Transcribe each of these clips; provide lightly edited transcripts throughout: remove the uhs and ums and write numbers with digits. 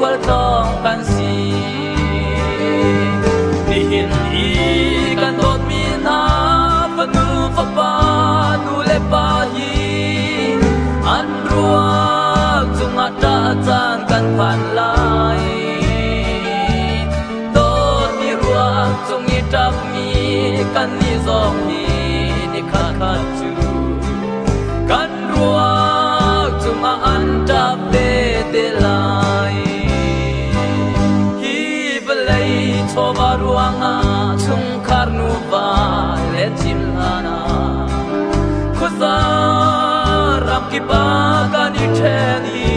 khualtlawng kan si. Nihin i kan dawtmi hna fanu fapa nu le pa hi an ruak cungah ṭah caan kan phan lai. Dawtmi ruak cung i ṭapmi kannih zong hi nikhat khat cu kan ruak cungah an ṭap ve te lai. Hi vawlei chawva ruangah chungkhar nuva le thim hlan ah khuaza ramkip ah kan i ṭhen i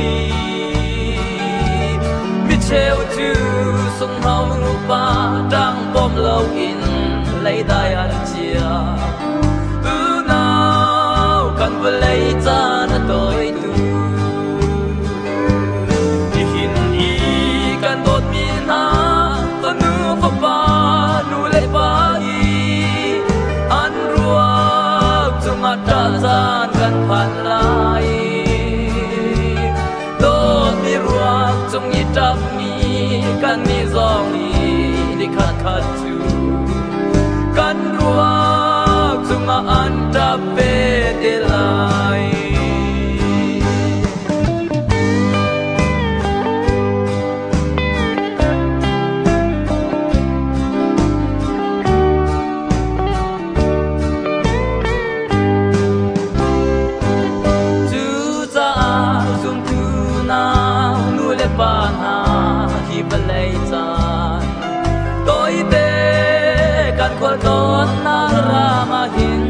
micheu cu sunghno nupa ṭang bawm loin leidai an chia. Unau kan vawlei caan a tawi tu. Nihin i kan dawtmi hna fanu fapa nu le pa i an ruak cungah ṭah caan kan phan lai. Dawtmi ruak cung i ṭapmi kannih zong hi nikhat khat cu kan ruak cungah an ṭap ve te lai. Cucaah zumtu nau nu le pa hna hi vawlei caan tawite kan khualtlawnnak ram ah hin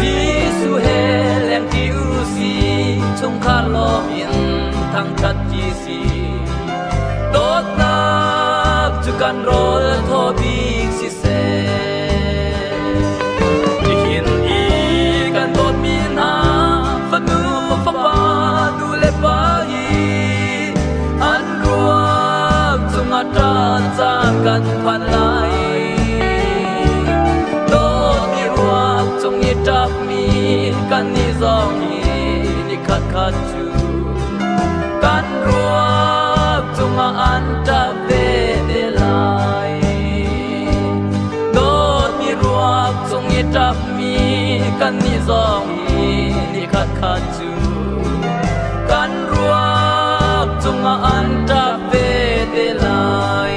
Jesuh he lengṭi u si chungkhar lawm in thangṭhat ṭi si dawtnak cu kan rawl thaw bik siseh. Nihin i kan dawtmi hna fanu fapa nu le pa hi an ruak cungah ṭan caan kan phan lai. Dawtmi ruak cung i ṭapmi kannih zong hi nikhat khat cu kan ruak cungah an ṭap ve te lai. Dawtmi ruak cung i ṭapmi kannih zong hi nikhat khat cu kan ruak cungah an ṭap ve te lai.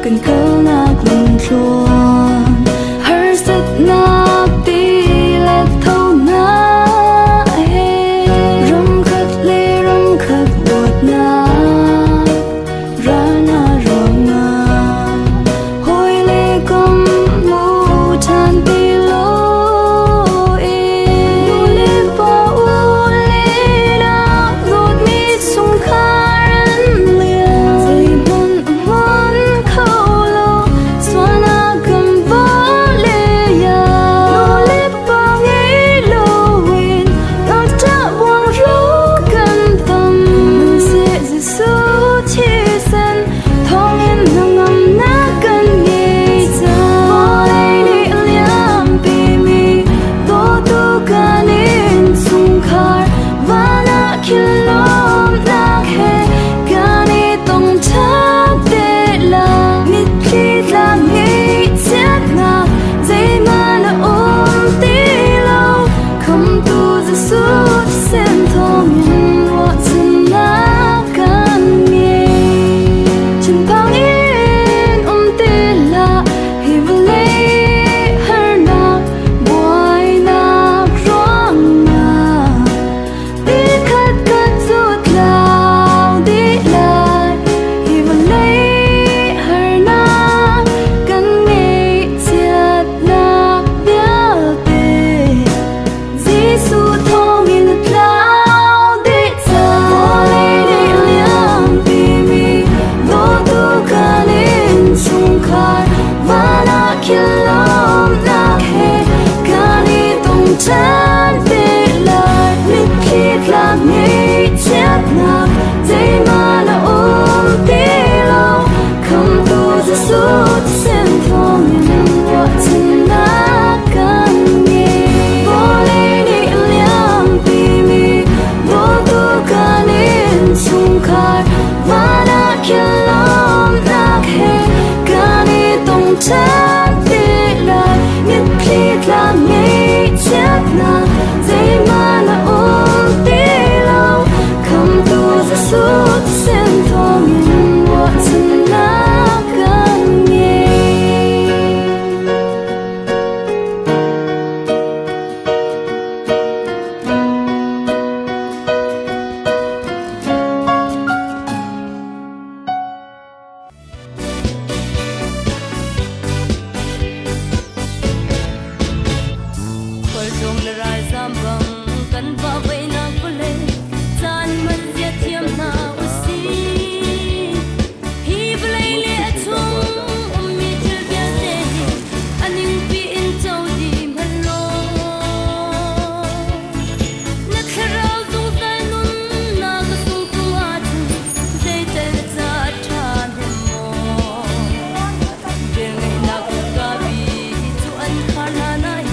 Kan kalnak lamthluan harsatnak ti le thonak he ramkhat le ramkhat dawtnak ralhna ruangah hawi le kom hmu ṭhan ti loin nu le pa u le nau dawtmi chungkhar an liam zeihmanh a hmun kho lo sualnak kan vawlei ah nu le pa ngei loin ngakṭah buangro kan tam sihmanhseh Jesuh thisen thawngin hnangamnak kan ngei cang vawlei nih a liampimi dawtu kan innchungkhar van ah khin lawmhnak he kan i tong ṭhan te lai mitthli tla ngaihchiatnak zeihmanh a um ti lo khamtu Jesuh thisen thawngin ruahchannak kan ngei thinphang in um ti hlah hi vawlei harnak buainak ruangah ti khat khat cu tlau dih lai hi vawlei harnak kan ngaihchiatnak vialte Jesuh thawngin a tlau dih cang. Vawlei nih liampimi dawtu kan innchungkhar van ah khin lawmhnak he kan i tong ṭhan te lai. Mitthli tla ngaihchiatnak zeihmanh a um ti lo. Khamhtu Jesuh thisen thawngin ruahchannak kan ngei. Vawlei nih a liampimi dawtu kan innchungkhar van ah khin lawmhnak he kan i tong ṭhan ti lai. Mitthli tla ngaihchiatnak zeihmanh a um ti lo. Khamhtu Jesuh thisen thawngin ruahchannak kan ngei. Khualtlung le ralzam bang kan vahvaihnak vawlei caan hman zia thiam hna usih. Hi vawlei le a chung ummi thil vialte hi a ningpi in co dih hmanh law na thlarau zungzal nunnak a sungtu ahcun zeital na ca a ṭha hnem maw? Velngeihnak kutka bi cu an khar hna nain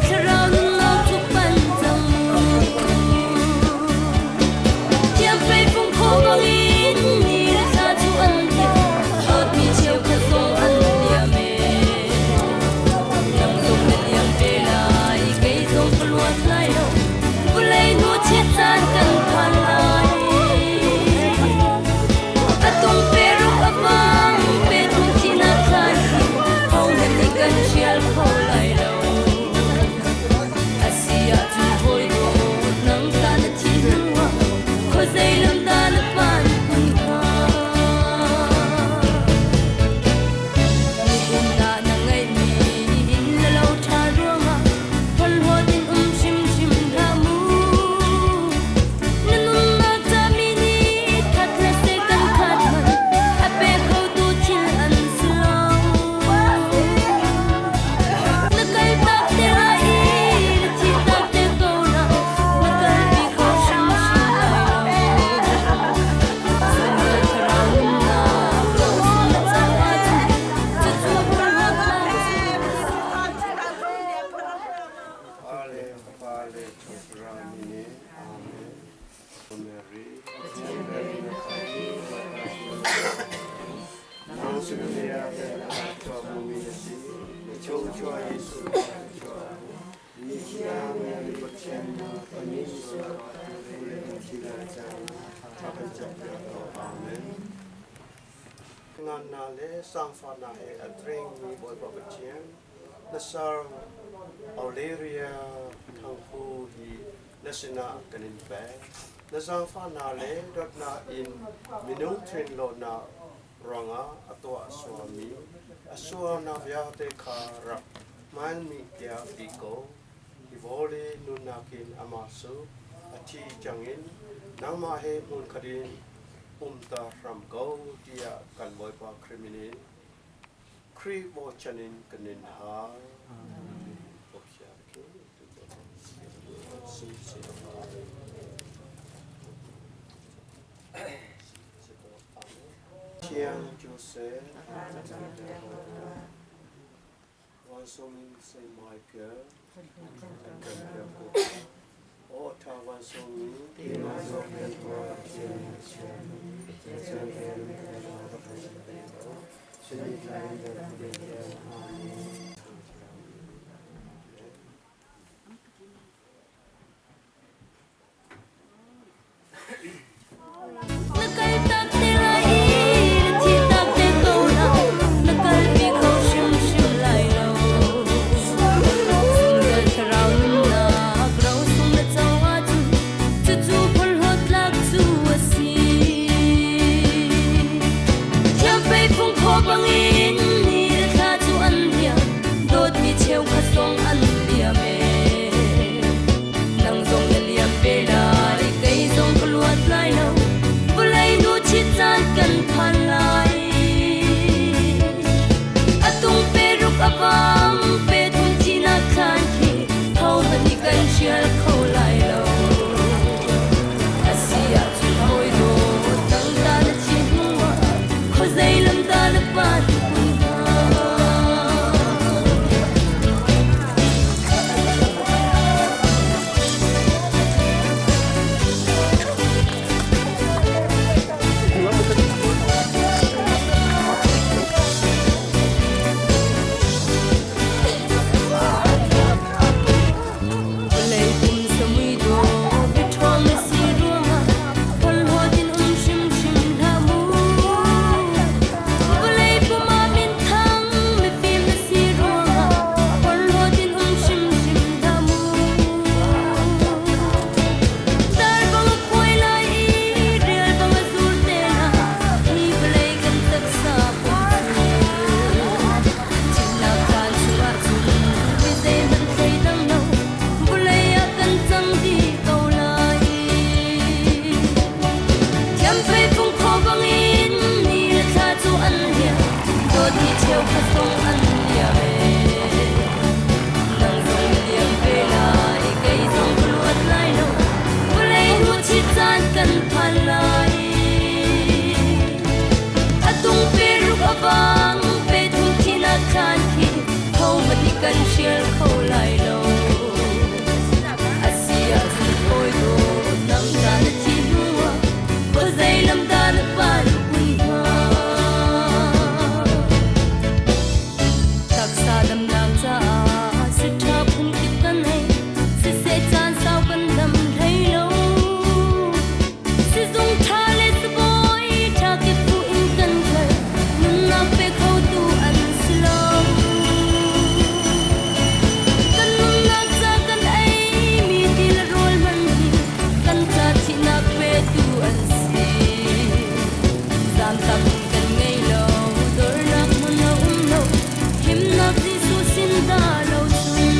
thlarau nunnak cu panh cang mu. Thiamfei fung kho bangin ni le thla cu an liam, dawtmi cheukhat zong an liam e. Nang zong na liam ve lai, kei zong ka luat lai lo, vawlei nu chiat caan kan phan lai. A tung pe ruk a bang, pe thum thinak thlan hi, hohmanh nih kan ṭhial kho lai lo. A si ahcun hawi dawt nang ta na thih hnuah khuazei lam dah na phan kun hnga? Nihin ah na ngeihmi inn le lo ṭha ruangah phorhlawt in um hrimhrim hlah mu. Na nunnak ca mi nih khat le seh kan khat hmanh a pe khotu thil an si lo. Na kaltak te lai i na thihtak te ko lai. Na kalpi kho hrimhrim lai lo. Zungzal thlarau nunnak ro na cang ahcun cucu phorhlawt hlah. Pa le Fapa le Thlarau min in Amen. Mary, Mary na kha i Nang sinumia tuahmi na si. Na chungchuah Jesuh Mithiang Mary Pathian na kan sual le kan thi lai caan tha kan campiak ko. Amen. Nganna le sangfahnak he a drengmi Bawipa Pathian, na sar Auleria thangphu hi na sinah kan in pek. Na zaangfahnak le dawtnak in minung thinlawhnak ruangah a tuah sualmi a sualnak vialte kha rak hmailmi tiah ti ko. Hi vawlei nunnak in amah cu a thi cangin nangmah he hmunkhat in umter hram ko tiah kan Bawipa Khrih min in Khrih bochan in kan in hal. Thiang Joseph, Vansawmin Saint Michael, Aw ṭha vansawmi, Na kaltak te lai i na thihtak te ko lai. Na kalpi kho hrimhrim lai lo. Zungzal thlarau nunnak rosung na co ahcun cucu phorhlawt cu a si. Thiamfei phungphaw bangin ni le thla cu an liam, dawtmi cheukhat zong an liam ee. Nang zong na liam ve lai, kei zong ka luat lai lo, vawlei nu chit caan kan phan lai. A tung pe ruk a vang, pe thum thinak thlan khi, hohmanh nih kan hrial kho lai lo. A si ahcun hawi dawt nang ta na thi hnuah khuazei lam dah na panh kun hnga? Vawlei pum samui dawh biaṭhawng na si ruangah phorhlawt in um hrimhrim hlah mu. Vawlei pum ah minthang mifim na si ruangah phorhlawt in um hrimhrim hlah mu. Dar bang a kuai lai i rial bang a zur te na hi vawlei kan taksa pum cu. Thihnak caan chungah cun mi zeihmanh thleidang lo vawlei ah kan cang dih ko lai. Thiamfei fungkhaw bangin ni le thla cu an liam, dawtmi cheukhat zong an liam ee. Nang zong na liam ve lai, kei zong ka luat lai lo, vawlei hnu chit caan kan phan lai. A tung pe ruk a vang, pe thum thinak caan khi hohmanh nih kan hrial kho lai lo. A si ahcun hawi dawt nang ta na thih hnuah khuazei lam dah na panh kun hnga? Taksa damnak caah si ṭha phungkip kan hei, siseh caan sau kan dam hlei lo. Sizung ṭha le sibawi ṭha kip bu in kan kal, nunnak pe khotu an si lo. Kan nunnak ca kan eimi ti le rawl hmanh hi kan ca thihnak petu an si. Zaamtak kan ngei lo, dornak hmun a um lo, himnak Jesuh sin dah lo cun.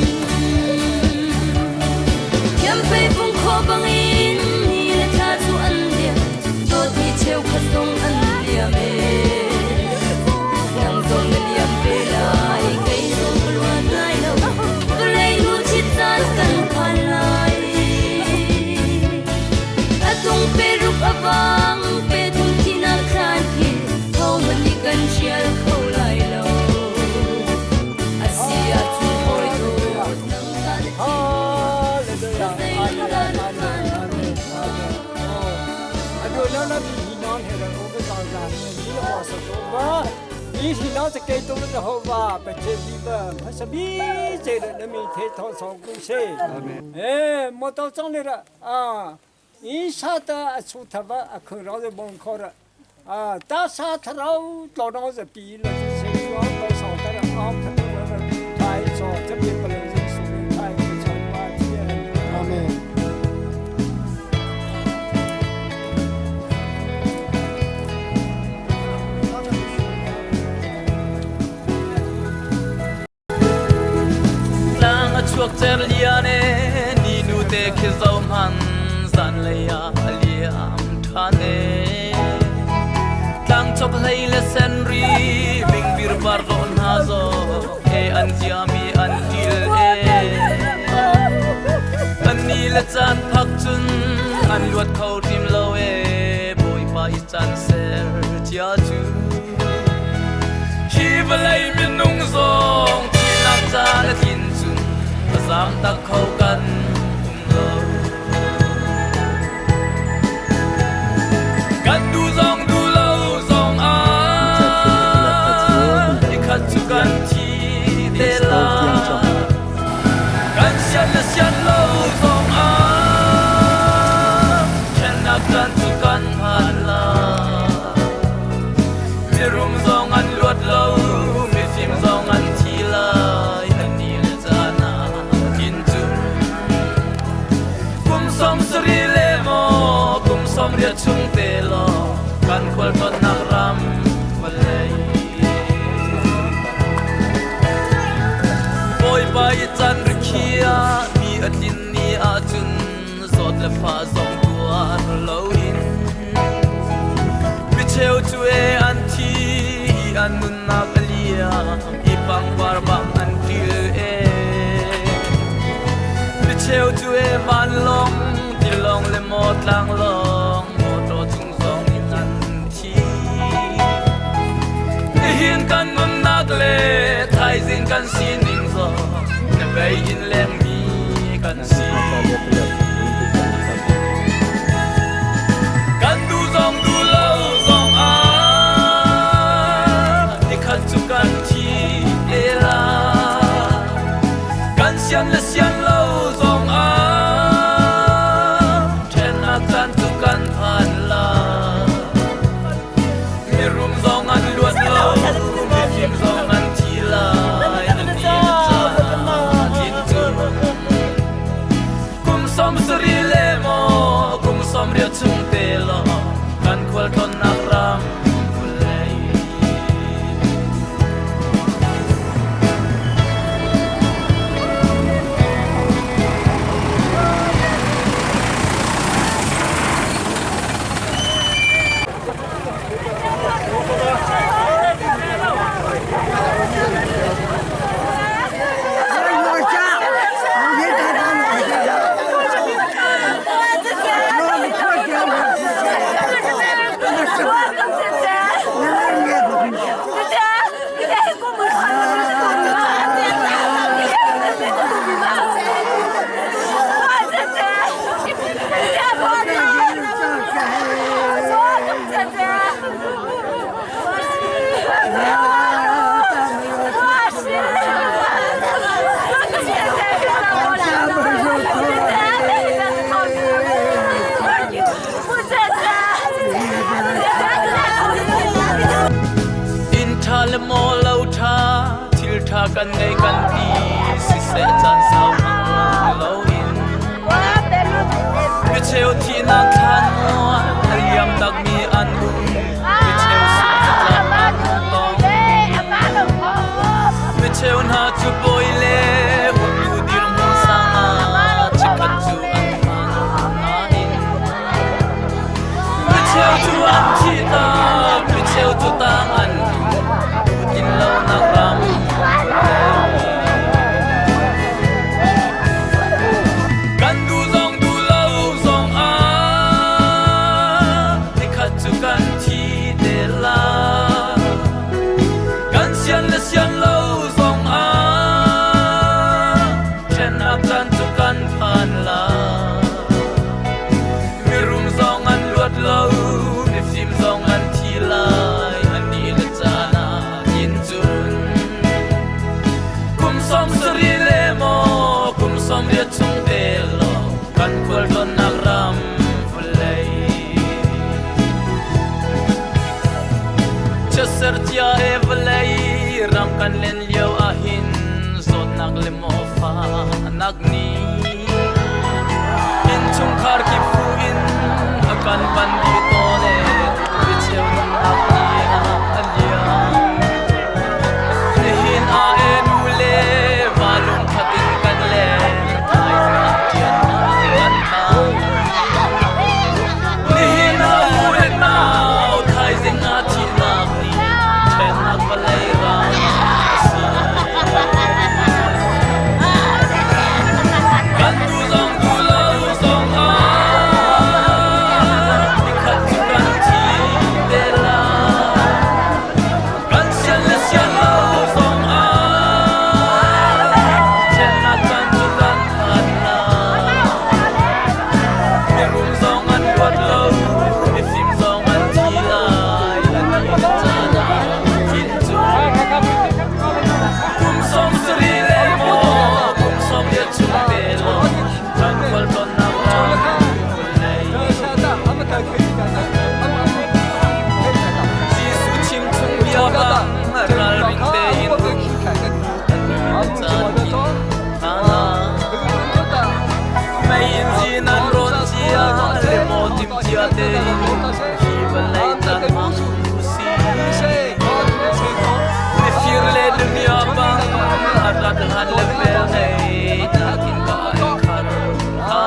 Thiamfei fung khaw bangin ni le thla cu an liam, dawtmi cheukhat zong an liam ee. Nang zong na liam ve lai, kei zong ka luat lai lo, vawlei nu thit caan kan phan lai. A tung pe ruk a vang, pe thum thinak thlan khi, hohmanh nih kan hrial kho lai lo. A si ahcun hawi dawt nang ta na thi Hallelujah. Khuazei lam dah na phan kun hnga? 你是老子给多的好吧？不接你吧，不是比这个人民太讨草故事。哎，没到庄里了啊！你啥的出他吧，可老子门口了。啊，大沙他老老老子比了，谁说多少的了？啊，他都是太少，这边不能认识太不成八千。阿门。 Tlang a chuak cer lian e ni nu te khi zo man zan lei ah a liam ṭhan e tlang chok hlei le sen ri bingbir par dawh hna zo e an ziami an ṭil e an ni le caan phak cun an luat kho hrim lo e Bawipa i caan ser cia cu Hi vawlei minung zong thihnak caan a tlin cun a zaam tak kho kan um lo. Kan duh zong duh lo zong ah nikhat cu kan thi te lai. Kan sian le sian lo zong ah ṭhennak caan cu kan phan lai. Mirum zong an luat lo, mifim zong an thi lai, an ni le caan ah kin cu. Kum 70 le maw, kum 80 chung te law, kan khualtlawnnak ram vawlei. Bawipa i can rikhiah mi a tlin ni ahcun zawt le fah zong tuar loin micheu cu e an thi i an nunnak a liam i pangpar bang an ṭil e micheu cu e vanlawng tilawng le maw tlanglawng mawṭaw cung zong in an thi. Nihin kan nunnak le thaizing kan sining zong na bei in lengmi kan si. Kan duh zong duh lo zong ah nikhat cu kan thi te lai. Kan sian le sian lo zong ah ṭhennak caan cu kan phan lai. Mirum zong an luat lo, mifim zong an thi lai. An ni le caan tlin cu kum 70 le maw kum 80 chung te law kan khualtlawnnak ram vawlei. Inn ṭha le maw lo ṭha, thil ṭha kan ngei kan ti, siseh caan sau hmang loin. Micheu thihnak thlan mual a liam takmi an um, micheu sungzatlak an tong. Micheu hna cu bawi le uktu dirhmun sang ah chikkhat cu an phan nain micheu cu an thih tak, micheu cu tang an tlin lonak ram. Kan duh zong duh lo zong ah nikhat cu kan thi te lai. Kan sian le sian lo zong ah Kan len lio ahhin zawtnak le mawfahnak nih innchungkhar kip fu in a kan pan dih tawn e, micheu nunnak nih a liam. Nihin ah e nu le va lungkhat in kan len, thaizing ah ṭiannak kan tang. Nihin ah u le nau, thaizing ah thihnak nih ṭhennak vawlei ram a si. Kan tu zong tu lo zong ah nikhat cu kan thi te lai. Kan sian le sian lo zong ah ṭhennak caan cu kan phan lai. Mirum zong an luat lo, mifim zong an thi lai. An thi caan ah thin cu kum 70 le maw kum 80 chung te lawng kan khualtlawnnak ram vawlei. Jesuh chim chung bia bang ralring tein um a ni le caan hin hna. Mei in zin an rawn cia le maw tim cia tein hi vawlei tan hmang usih. Mifir le damiah bang a rat hlan le vel ngei nakin ka ai khar hna.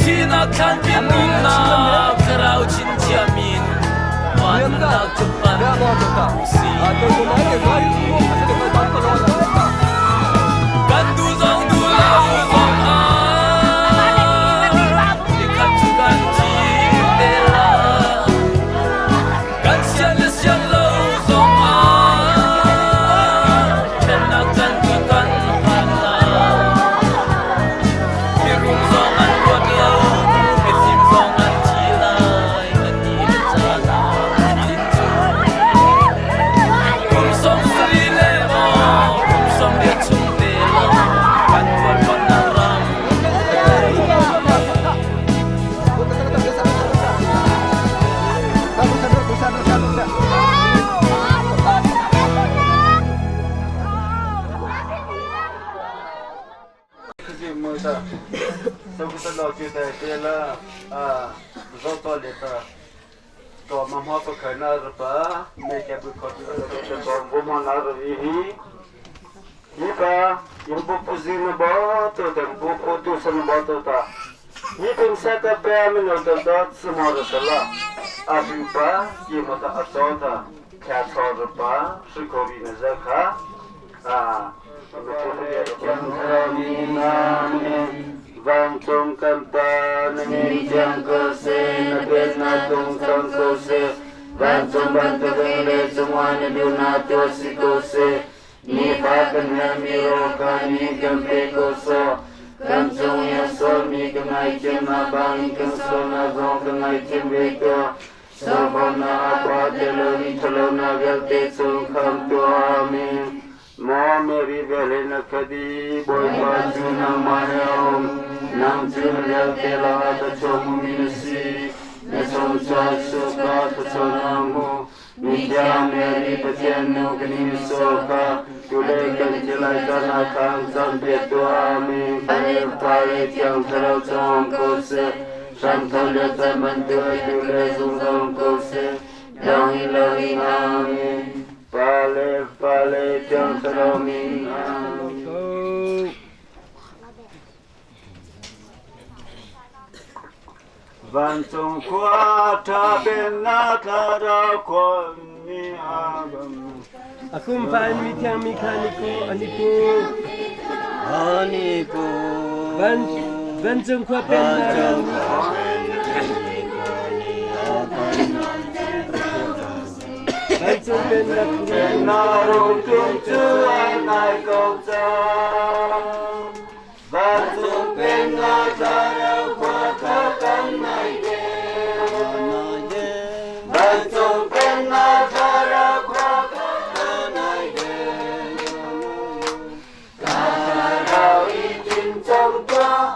Thihnak thlan pin nunnak thlarau chinchiah min van nunnak cu pan usih. Kan duh zong duh lo zong ah nikhat cu kan thi te lai. Kan sian le sian lo zong ah ṭhennak can cu kan phan lai. Mirum zong an luat lo, mifim zong an thi lai. Kan ni le caan ah tin cu kum 70 le maw kum 80 chung te lawng kan khualtlawnnak ram. Vancung kan Pa, na min thiang ko seh, na pennak tung cang ko seh. Vancung bantukin leicung ah na duhnak tuah si ko seh. Nifa kan herhmi rawl kha ni kan pe ko sawh. Kan cung i a sualmi ka ngaihthiamnak bangin kan sualnak zong ka ngaihthiam ve ko. Sangfahnak a pa te lo ni ṭhalonak vialte cung khamh tuah. Amen. Maw Mary velhle na khadi, Bawipa cu nangmah he a um. Nang cu na vialte lakah ka chuakmi na si. Na chung chuak suka thluachuah na hmu. Mithiang Mary Pathian nu kan in so kha tulei kan thilai caan khan campiak tuah. Amen. Pa le Thiang Thlarau cawng ko seh. Hramthar le caan bantuk atu le zungzal ko seh. Dang in lo in amen. Pa le Fa le Thiang Thlarau min. Amen. Vancung khua ṭha pennak thlarau khuami a A kum fa in mithiang mi kha an i ku an i pu. An i pu. Van vancung khua pennak Vancung khua Vancung pennak Pennak rung tum cu a nai ko cang. Vancung pennak thlarau khua kha kan nai te. Vancung pennak thlarau khua kha kan nai te. Ka thlarau i tim cang tuah,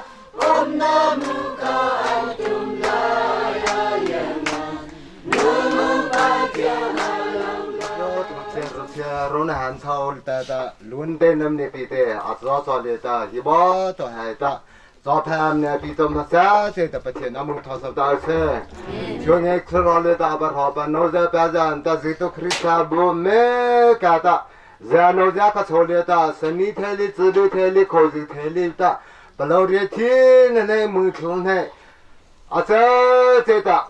umnak mu ka an tum lai a lianngan. Nu mu pa tiang a lang lai. 这罗那汉朝的的伦敦那么的的啊，早早的的，一包都还的。早盘呢，比咱们三岁的不天，那么他说到是，去年吃了的大把好把，脑子白人，但是都可以看不没干的，然后这个草里的，生理体力、智力体力、科学体力的，不老的天那那门口呢，啊这这的，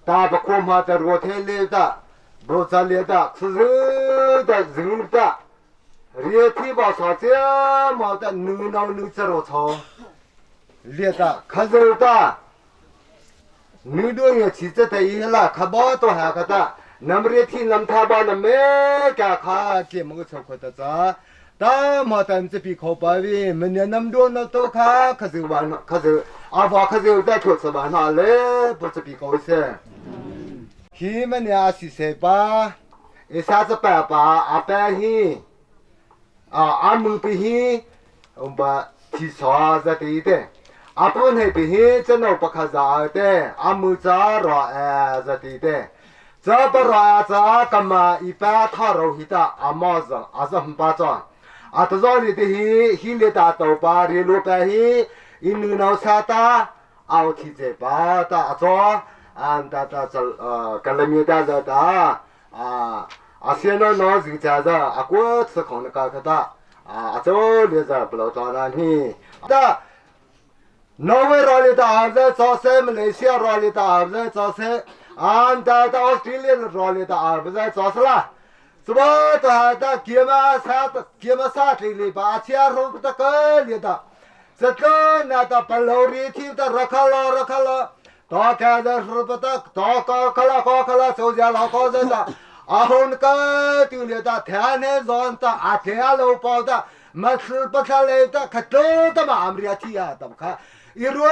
大不恐怕的罗体力的，不咋力的，吃肉的肉的，热天把啥子毛的，牛脑牛子肉炒。列的，可是的，女的也骑着的一啦，可包都还可的，那么热天那么他把那没干卡给么个吃苦的咋？但么咱这边靠巴位，每年那么多那都卡可是完了，可是阿爸可是在投资完了嘞，不是比高些。他们俩是谁吧？一下子爸爸阿爸he，啊阿母比he，我们提啥子对的？阿本系比he真系不可咋的，阿母咋罗哎咋对的？这不罗咋干嘛？一般他罗he的阿毛子阿是很巴掌，阿他说你的he he 里大豆巴里路白he，一女老啥的，阿提这巴的阿做，俺达达这呃，跟了米达这达啊，阿现在脑子这子阿过吃空的搞个的，啊阿做里子不老早那你的。挪威罗里达在早些，马来西亚罗里达在早些，安达到澳大利亚罗里达不在早些啦。怎么的的给嘛啥的给嘛啥这里把钱都不得给里的，这个那的不老里听的热卡了热卡了，大概的是不得大高卡了高卡了，走家老高人的，阿红那个丢了的，天天上的阿天老包的，没吃不下来的，可多的嘛，俺们俩提啊，怎么看？一路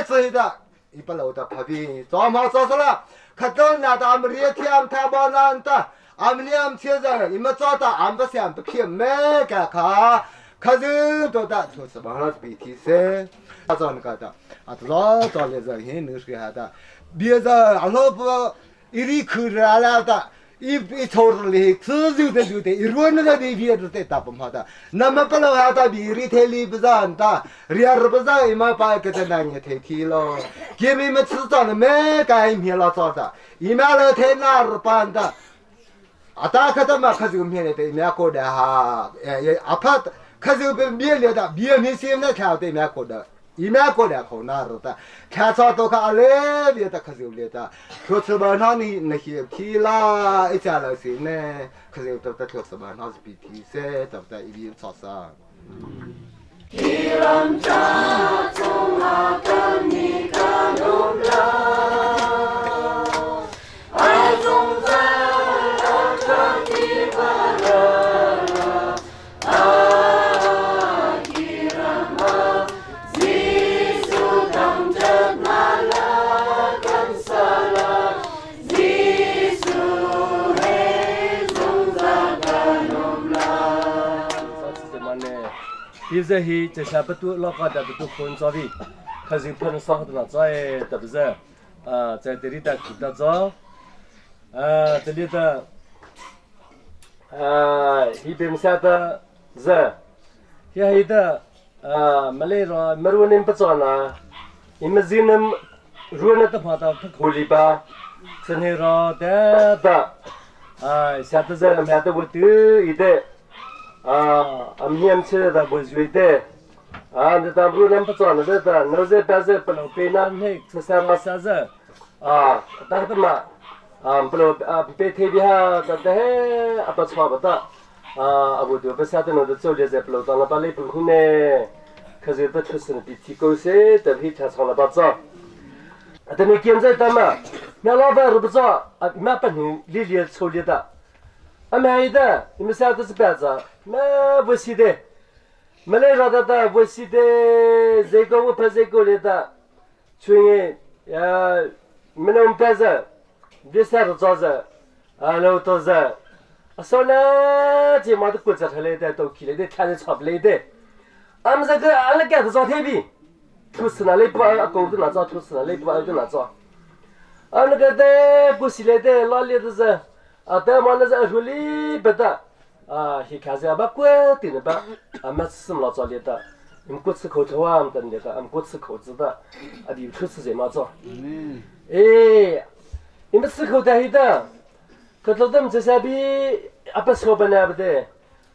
子的，一不老的怕病，早嘛早死了，可多那的俺们俩提俺们太把难的。俺们俩现在你们找到俺不想不骗没个卡，可是多大就是往上被提升，他找那个的，啊，老早的人很能说的，别人俺老婆一里口着俺俩的。一一抽出来，自由的就得，一若那个那边就得打不嘛的，那么不能还打比里天里不让打，里二不让一毛把个在那里太提了，给你们吃早的没干面了早的，一买了太那是办的。啊，大可他妈可是面的对面过的哈，哎阿怕可是被面了的，面面现在看对面过的，一面过来口那是的，看早都看阿来别的可是来的，说吃晚上你那些提啦，一家老谁呢？可是都得说吃晚上是比提噻，对不对？一边早上。 这些这些不都老高的不都混着的，可是碰上的那在的不是，啊，在这里的苦的着，啊，这里的，啊，一边下的人，也一的，啊，没来着，没有人不着呢，你们人能，如果的跑到不口里吧，真的着的的，啊，下次人买的我都一的。啊，俺们吃的不是的，啊，那咱不能不做了的，那这但是不能被那那吃啥嘛啥子，啊，但是嘛，啊，不能啊，别特别哈，但是啊不错不得，啊，我就不晓得那个做的在不能当了把那部分呢，可是不出生比提高些，但是他唱了把做，啊，等你现在咱嘛，那老板是不做，啊，那不能历历处理的。啊，买的，你们啥都是白子，那不是的，没来让他的，不是的，这个我拍这个来的，去年呀，没能白子，别啥都着子，啊，老多子，啊，说呢，这妈的国家出来的都起来的，看着差不来的，俺们这个俺那盖子找天平，吐司那里不按狗子那找吐司那里不按那找，啊，那个的不是来的，哪里的是。A te ma na za huli bata a hi kha za ba kwe ti na ba a ma sim la cha le ta im ku tsi kho thwa am tan le ta am ku tsi kho zi da a di thu tsi ze ma zo e im tsi kho ta hi da ka tlo dam che sa bi a pa so ba na ba de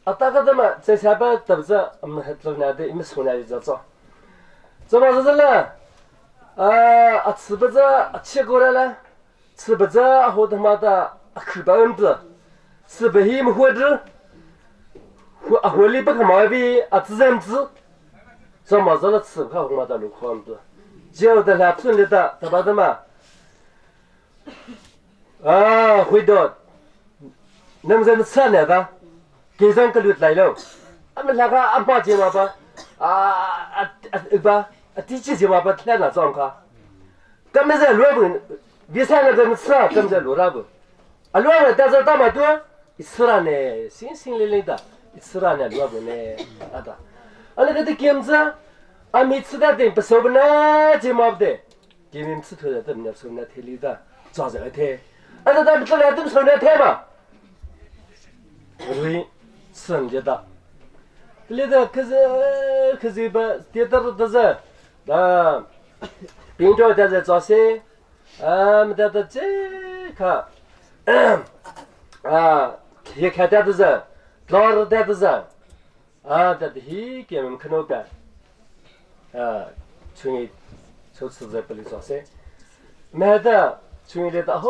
a ta ka da ma che sa ba tab za am het lo na de im so na za zo zo ma za la a tsi ba za a che ko ra la 吃不着，或他妈的去百分之，吃不起么活着，活活里不可毛病啊，自然子，这么着了吃不开，我妈的路矿子，就在那村里的，他把的嘛，啊，回到，那么在那吃呢的，给上个驴来了，俺们那个俺爸接嘛吧，啊啊啊吧，啊第几节嘛吧，天哪装卡，咱们在乱不。比赛了咱们吃啊，咱们在路上不，啊路上但是大马多，一吃了呢，星星灵灵的，一吃了呢，路上不呢，啊的，啊那个的金子，啊每次的点不收不呢，这毛不得，给你们吃头的，咱们收那天里的，抓着一天，啊那咱们这来都收那天嘛，我说吃人家的，里的可是可是把跌到的都是，啊，平常在在早些。啊，没得的这个，啊，也看得的是，老是得的是，啊，得的he给我们看那个，啊，从一从吃在不里早些，买的从一来的好，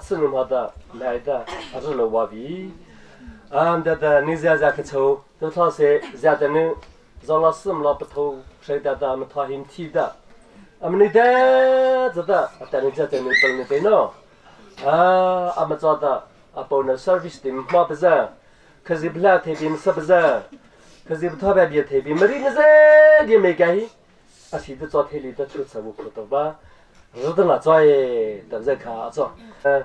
吃那么的买的还是老娃比，啊，得的你在在去抽，都他些在的呢，让老师们老不偷，谁得的们他很提的。阿们那的这的，阿等你这等你等你等喏，啊，阿们做的，阿包那 service 的嘛不是，可是不拉提的是不是？可是不特别别提的，没得那些的没干系，阿是的做提里的出车我可多吧，日的那做耶，等着看做，嗯，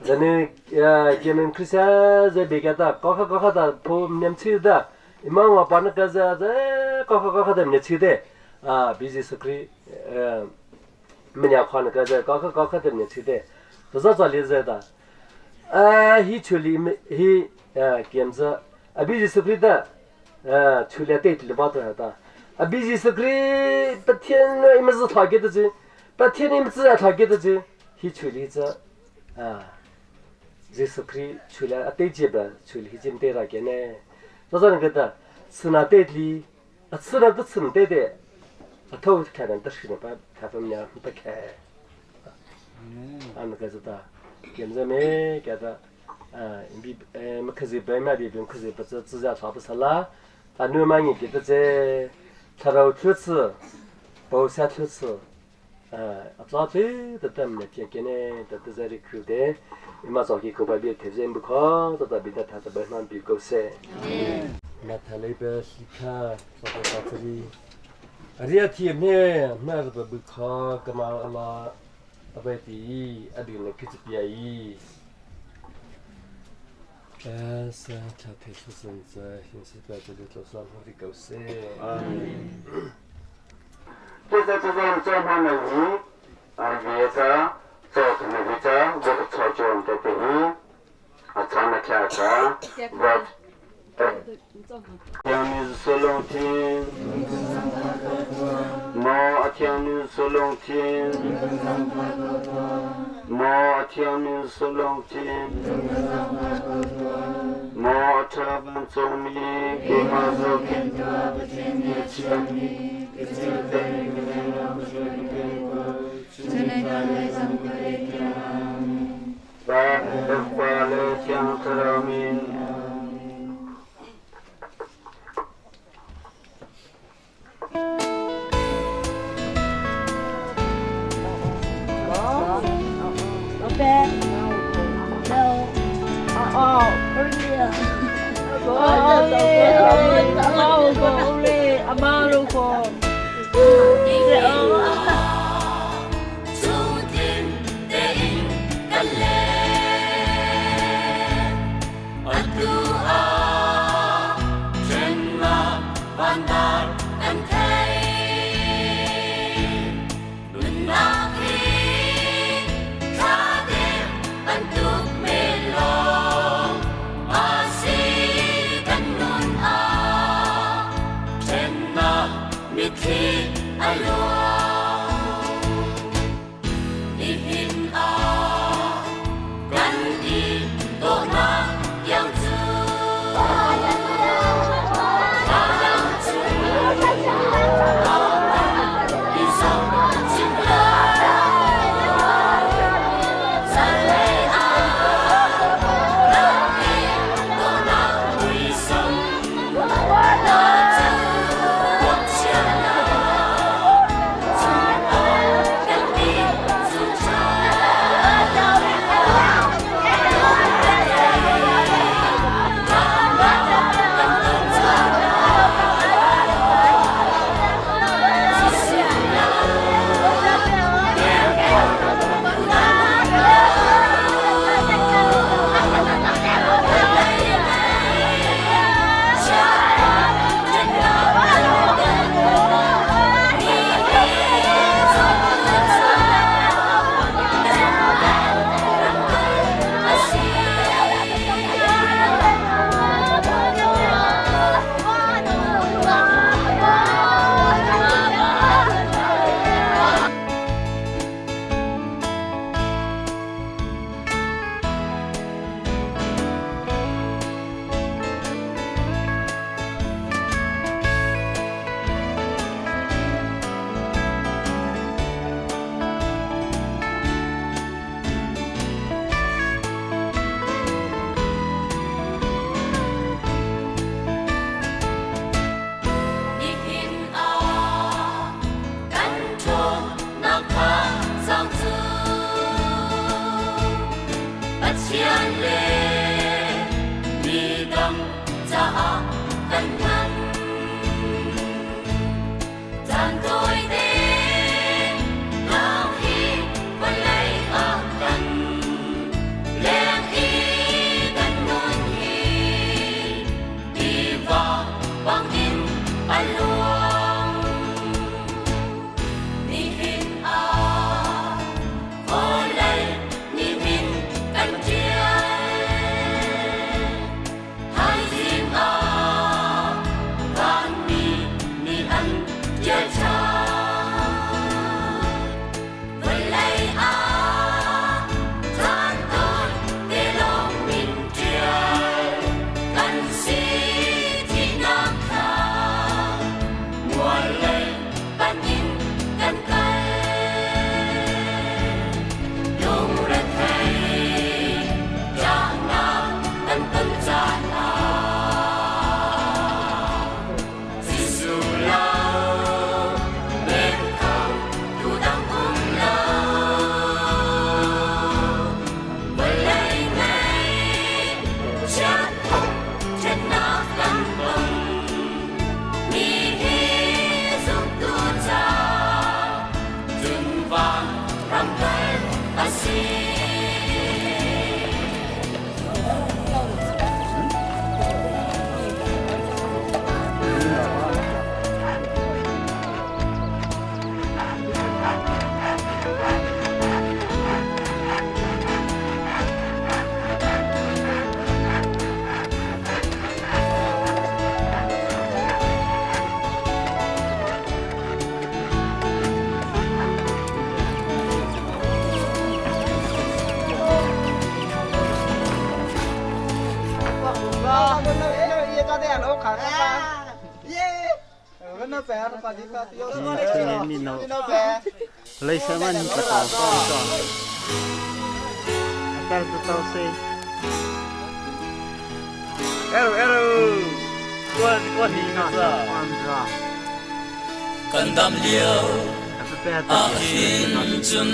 人呢，呃，给们看下在别个的，高考高考的铺年轻的，你们我把那个在在高考高考的年轻的。啊，比如说可以，呃，没两块那个在高考高考的年轻的，多少做例子的，啊，he 处理没he 呃，兼职，啊，比如说可以的，呃，处理对的吧都的，啊，比如说可以白天那么是他给的这，白天你们自然他给的这，he 处理这，啊，就是可以处理啊对接吧，处理这对了给呢，多少那个的，是那对的，啊，吃了都吃不对的。啊，头看人都是那把他们俩不开，啊，那个是的，现在没给他，啊，比呃，没可是白买比比可是不是自家差不出啦，啊，你们你给他在，他到出次，包下出次，啊，早最的咱们天天呢，都都在这口的，你妈早起口白别提前不靠，都在别的他在白饭比够些。那他那边是看，早早这里。 ria thi me ma ba bu kha ka ma la ba ti a di ne khit pi ai a sa cha the su sun za hin si ba de lo sa ho ri kau se 这在这在做嘛呢？啊，也在做什么？也在我个操作的对啊，咱们看看，我。天女是龙天，摩天女是龙天，摩天女是龙天，摩天文宗明给马祖给巴巴勒将特拉明。 Bantuk men lo. Mitthli a luang. Nihin ah kan i dawhnak tiang cu thlalang cung ahohmanh i zoh cim lo. Zanlei ah rak i dawhnak muisam na cu Nihin ah kan ṭhawnnak kha zong cu Pathian le midang caah kan hman. Caan tawite lawng hi vawlei ah kan leng i kan nun hi tiva bangin a luang. Nihin ah vawlei nih min kan ṭial. Thaizing ah vanmi nih an ṭial ṭhan. Vawlei ah caan tawi te lawng min ṭial kan si thihnak kha mual lei panh in kan kal. Lungrethei ṭahnak kan ton caan ah Jesuh lo men kho tu dang um lo. Vawlei ngei chiat ṭhatnak kan ton mi hi zumtu ca cun van ram kal a si. Kan dam lio ahhin cun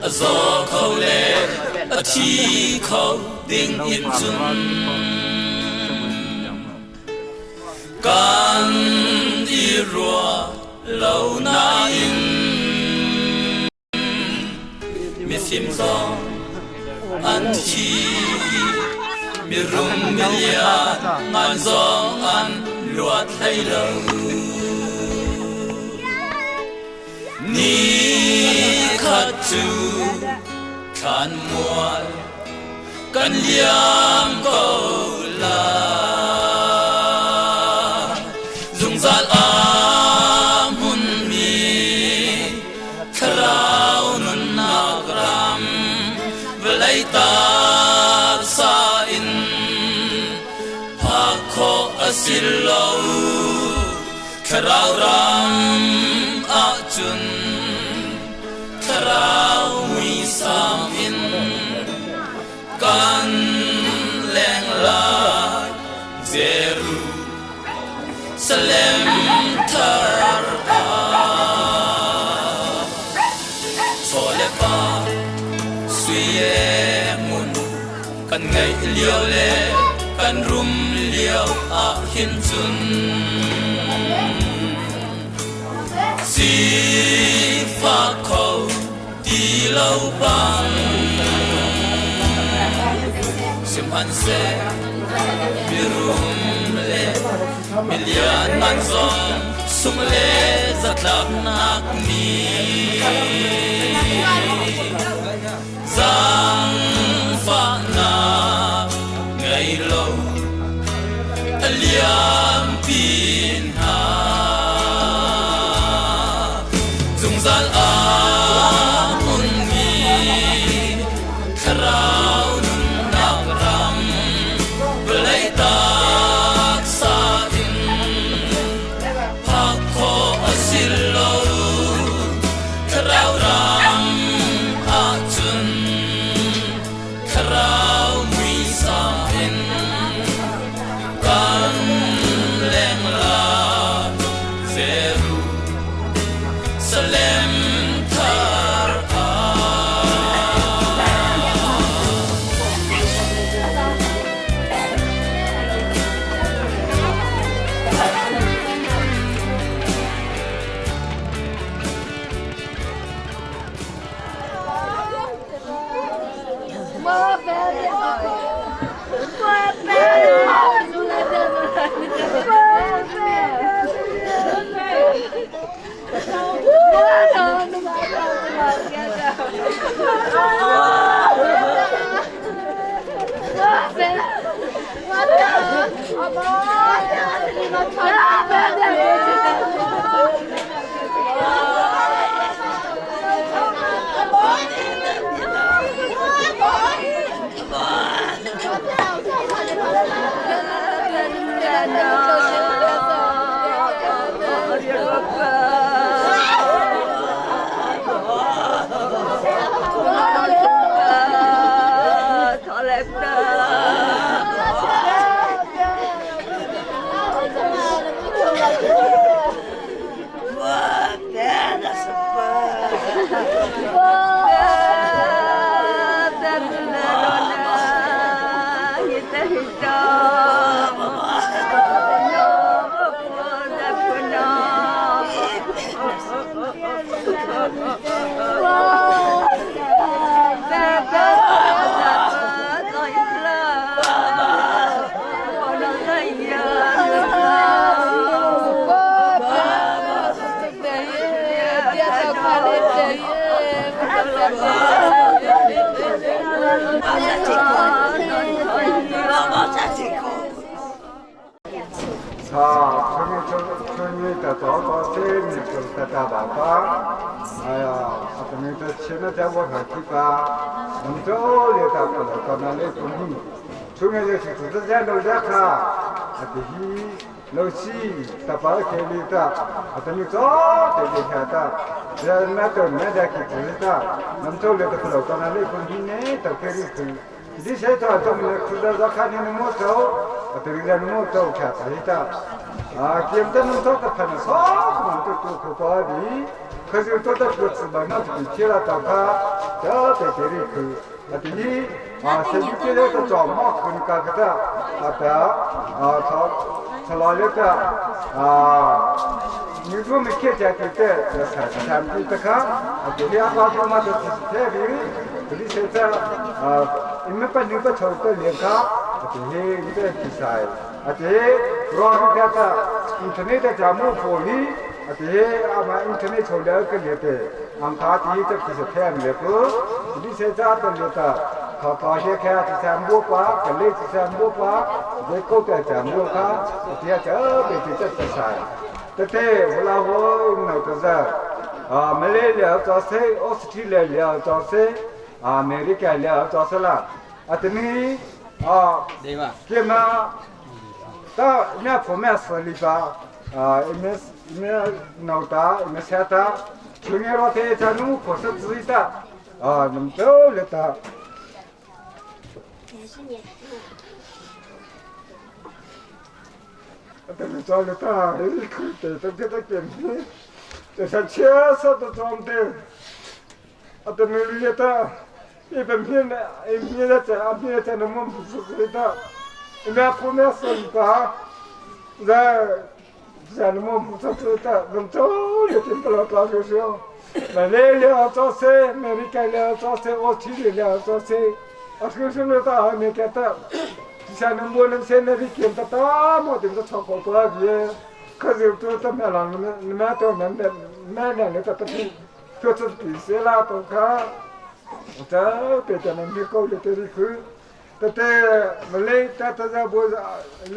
a zaw kho le a thi kho ding in cun kan i ruah lo nain Mifim zong an thi i mirum milian ngan zong an luat hlei lo. Ni khat cu thlanmual kan liam ko lai. Zungzal ah. a si lo. Thlarau ram ahcun thlarau muisam in kan leng lai Jerusalem thar ah. Chaw le pa sui le ngun kan ngeih lio le kan rum lio ah hin cun sifak kho ti lo bang sihmanhseh mirum le milian man zong sung le zatlaknak nih zaangfahnak ngei lo a liampi hna. Zungzal ah hmunmi thlarau nunnak ram vawlei taksa in phak khawh a si lo. Thlarau ram ahcun thlarau muisam in kan leng lai Jerusalem thar ah. 啊，村里村村里的早早这里就在大爸爸，哎呀，啊，等于这前面在我看去吧，我们这里大不了到那里村里，村里就是组织在楼下看，啊，这些楼西大巴开里的，啊，等于早这里下的，人那都没得去组织的，我们这里的不了到那里村里呢，都开里去。你现在怎么知道看你的木头？啊，对个木头看谁的？啊，现在侬做的很少，侬都做不到的。可是做的不是嘛？那就去了到他，这在这里去。啊，第一啊，现在这个找嘛，可能干个的，啊的，啊他他老了的，啊，你说没看见对对，这才才不得看，啊，这里阿爸妈妈就是这边，这里现在啊，你们把你们抽个脸卡，啊，这些你在比赛，啊，这罗家的 internet 的木火力，啊，这阿妈 internet 抽了个脸的，俺他第一个就是太没个，这里现在的脸的。考高些看，这三木瓜，这类这三木瓜，这狗的这木瓜，这这别这这这啥？对对，我老婆那个是啊，没来了，早些奥斯特利亚了，早些啊，美利加了，早些了，啊，等你啊，这嘛。到那破面死里吧，啊，一面一面脑大，一面下大，去年老太在弄破是自己的，啊，那么走了的。等着了他，一口对对对对对，这像切色的装的，啊，等了他，一本片的，一片的在，一片在那么不是的，那破面死里吧，在在那么不是的，那么走了就不老老就是，买来了早餐，买了干了早餐，我去了早餐，啊，就是那他没给他。像那我们现在的见得大么的个超过多少钱？可是都怎么了？你们都能买买两个都不，就是比赛啦都看，我这别的能比高的这里去，对对，没来得得在不来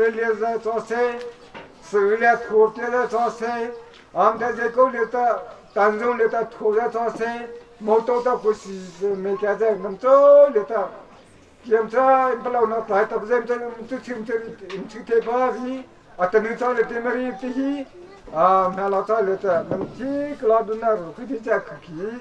来在做菜，手里土地在做菜，俺们在高里的当中里的土在做菜，没到的不是没家在能做里的。检查不老那大他不是这这这这这这巴西啊，等于在了这么一地啊，那老在了这，那么这个老的那路可以在可以。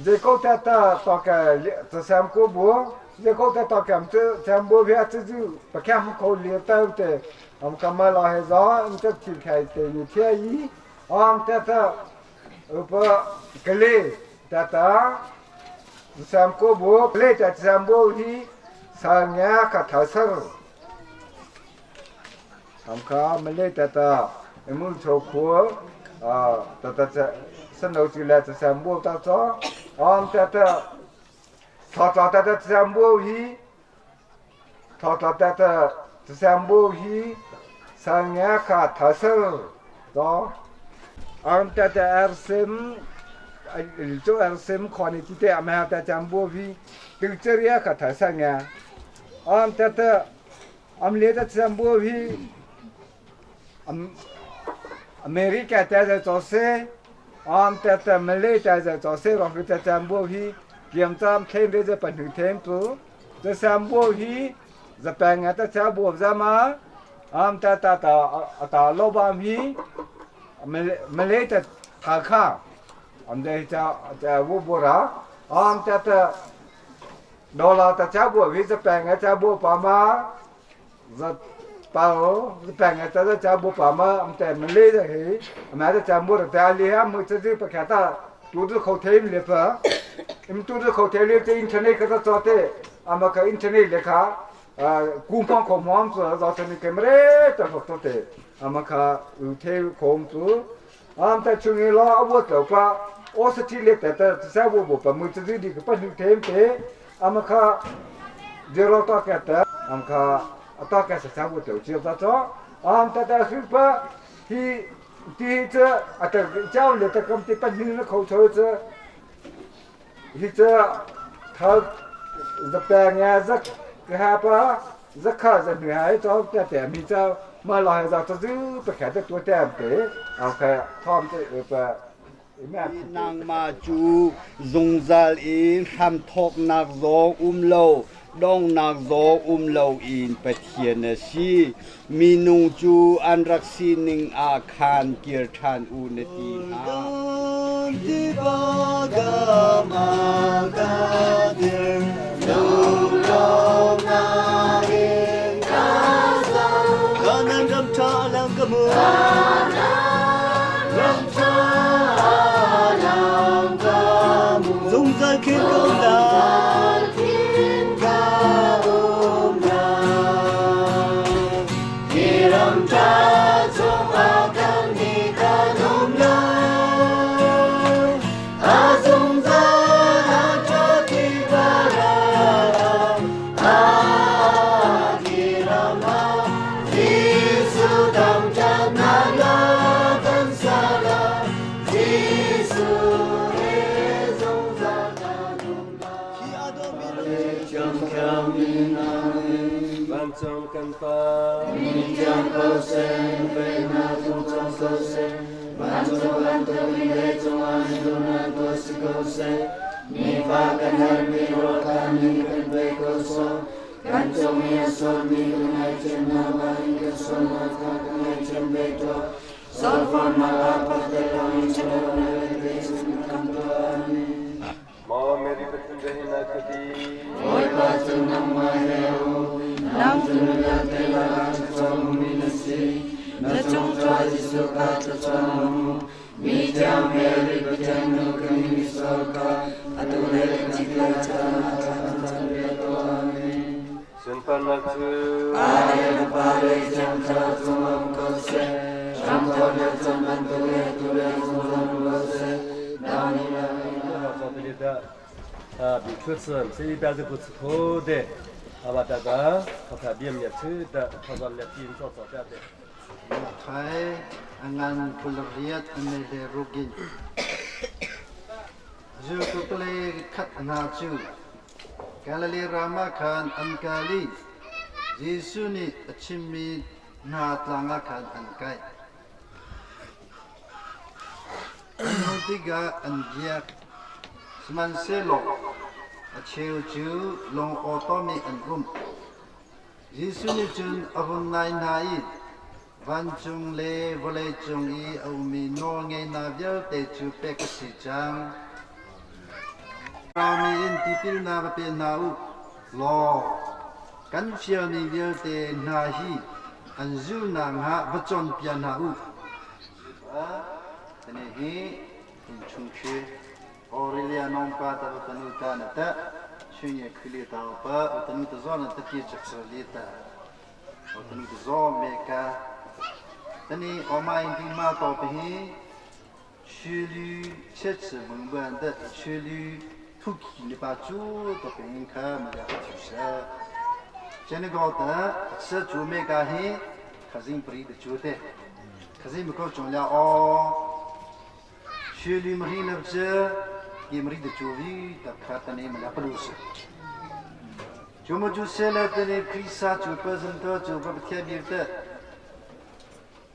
这个他他大概这三个部，这个他大概这三部片这就不看不考虑到的，我们干嘛老还让这提开的一天一，啊，他他不格嘞，他他。samko bo ple ta sambo hi sangya ka thasar samka male ta ta emu chokho a ta ta ta san no chi la ta sambo ta cho am ta ta tha ta ta ta sambo hi tha ta ta ta sambo hi sangya ka thasar to am ta ta arsem 做阿什么考呢？记得阿妈在讲波比，都这里可太上呀。俺们在俺们来的讲波比，俺美国在做事，俺们在马来在做事，我们在讲波比，检查天在这本土天主，这讲波比，这边啊在讲波什么？俺们在打打打老板比，马马来在塔卡。am de cha cha wo bo ra am ta ta do la ta cha bo vi za pa nga cha bo pa ma za pa o za pa nga ta za cha bo pa ma am te ma le za he ma za cha bo ra ta li ha mo cha ji pa kha ta tu du khau them le pa im tu du khau them le te internet ka ta cha te ama ka internet le kha 官方口网子造成的给没得福多的，俺们看有天空子，俺们在村里老我走吧。我是体力得得，只我我把木子这里个不能停的，俺们看热闹大概的，俺们看大概是三五头就在这，俺们大家是把第第这啊这家里的个的不能口头子，一这他这半年这个还把这看这女孩子在店里这买了还是这就不看得多点的，然后他们这个。 Nang ma chu zungzal in ham thok nak zo um lo dong nak zo um lo in pathian na si minung chu an rak si ning a khan kir than u na ti ha ti ba ga ma ga dir lung lo na in ka sa ka nan ram tha lang ka mu ram tha lang ka mu zungzal khin ka um la ka um la hi ram tha chung a kan ni kan um la a zungzal a tha ti ba ra a ti ram a Jesu dam cha na la kan sa la Jesu he zungzal kan um la hi ado mi Chang kham ni na van chong kan pa ni chang ko sen pe na tung chong ko sen van chong van te mi le chong an du na to si ko sen ni fa kan har mi ro kan ni kan pe ko so Kan cung i a sualmi ka ngaihthiamnak bangin kan sualnak kha ka ngaihthiam ve tuah. Zaangfahnak ah pakhat lawngin ṭhatlonak vialte cun kan tuah. Amen. Maw Mary Pathian rahinak ka ti. Bawipa cu nangmah he a um. Nang cu mi vialte lakah thluachuah hmumi na si. Na cungcuah Jesuh kha thluachuah na hmu. Mi thiang Mary Pathian nu kan i misual kha atu le kan thih lai caan ah thla kan cam piak tuah. Amen. Sunparnak cu Pa le Fapa le Thiang Thlarau cungah um ko seh. Hramthawk le cun bantuk le atu le zungzal um ko seh. Thai a ngan 28 a nei le ruk in Zultu pale khat hna cu Galilee ram ah khan an kal i Jesuh nih a chimmi hna tlang ah khan an kai. An hmuh tikah an biak, sihmanhsehlaw a cheu cu lung awtawm i an um. Jesuh nih cun a vun ngai hna i vancung le vawleicung i a ummi nawlngeihnak vialte cu pek a si cang. Rami in tipilnak va pe hna u law kan fialmi vialte hna hi an zulhnak hnga va cawnpiak hna u. Tani hi innchung khi Aurelia nongpa ta utanu ta na ta chunye khili ta pa utanu ta zo na ta ki chak li ta utanu ta zo me ka tani oma in ding ma to pe hi 曲率切齿门板的曲率突起的把主都平看没了就是这那个的吃主没个嘿可是不离的主的可是没搞中了哦曲率没那不也没的主意的看的你们俩不如是就么就写了的那可以杀就本身的就不特别的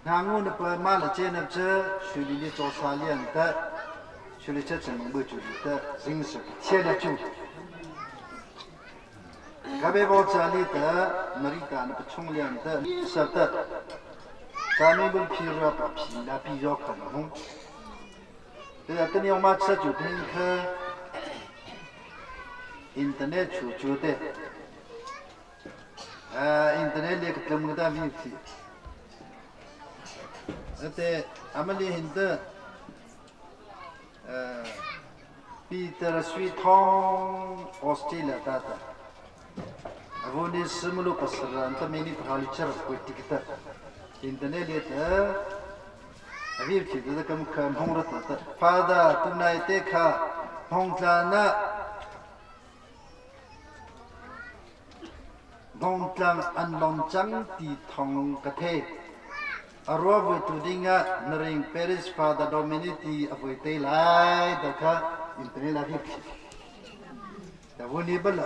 Ngangu na pa ma la che na che shuli li cho sa lian ta shuli che chen bu chu ta sing se che na chu ka be bo cha li ta mari ta na chung lian ta sa ta cha mi bu phi ra pa phi la pi yo kha na hung te ta ni ma cha chu tin kha internet chu chu te internet le ka tlum ta vi phi Ate amali hin te Peter Sui Thong Australia ta ta avuni simulu pasara anta mini phali char ko tikita internet le ta avi thi ta kam kham hong ra ta father tunai te kha hong tla na Hmawngtlang an lon cang ti thawng ka thei. A rua vuitu dingah na ring Paris Father Dominic ti a vui te lai da kha internet la hi. Da vu ni bala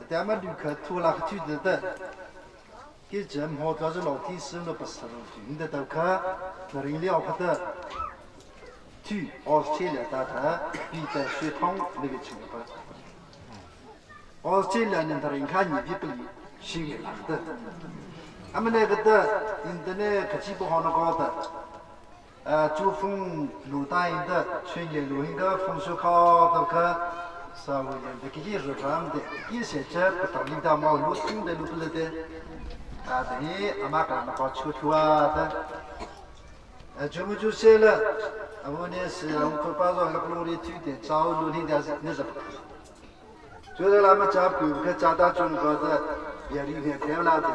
ta ma du kha thu la kha thu da da ki jam ho tla zo lo ti sim lo pasar ti da ta kha na ring liao kha ta tu Australia ta tha Peter Sui Thong le ki chung pa Australia nin tarin kha ni vi pali shi lang te amane ka te internet ka chi bo hon ko ta chu fung lu ta in de chun ye lu hin ka fung su kho to ka sa wu yan de ki ru ram de ki se che pa to ling da mo lu tung de lu ple de ta de ama ka na ko chu thua ta 全部就写了，啊，我呢是我们巴上那个路里去的，找路里的那是，就是那么家不可加大中国的，也里面天了的，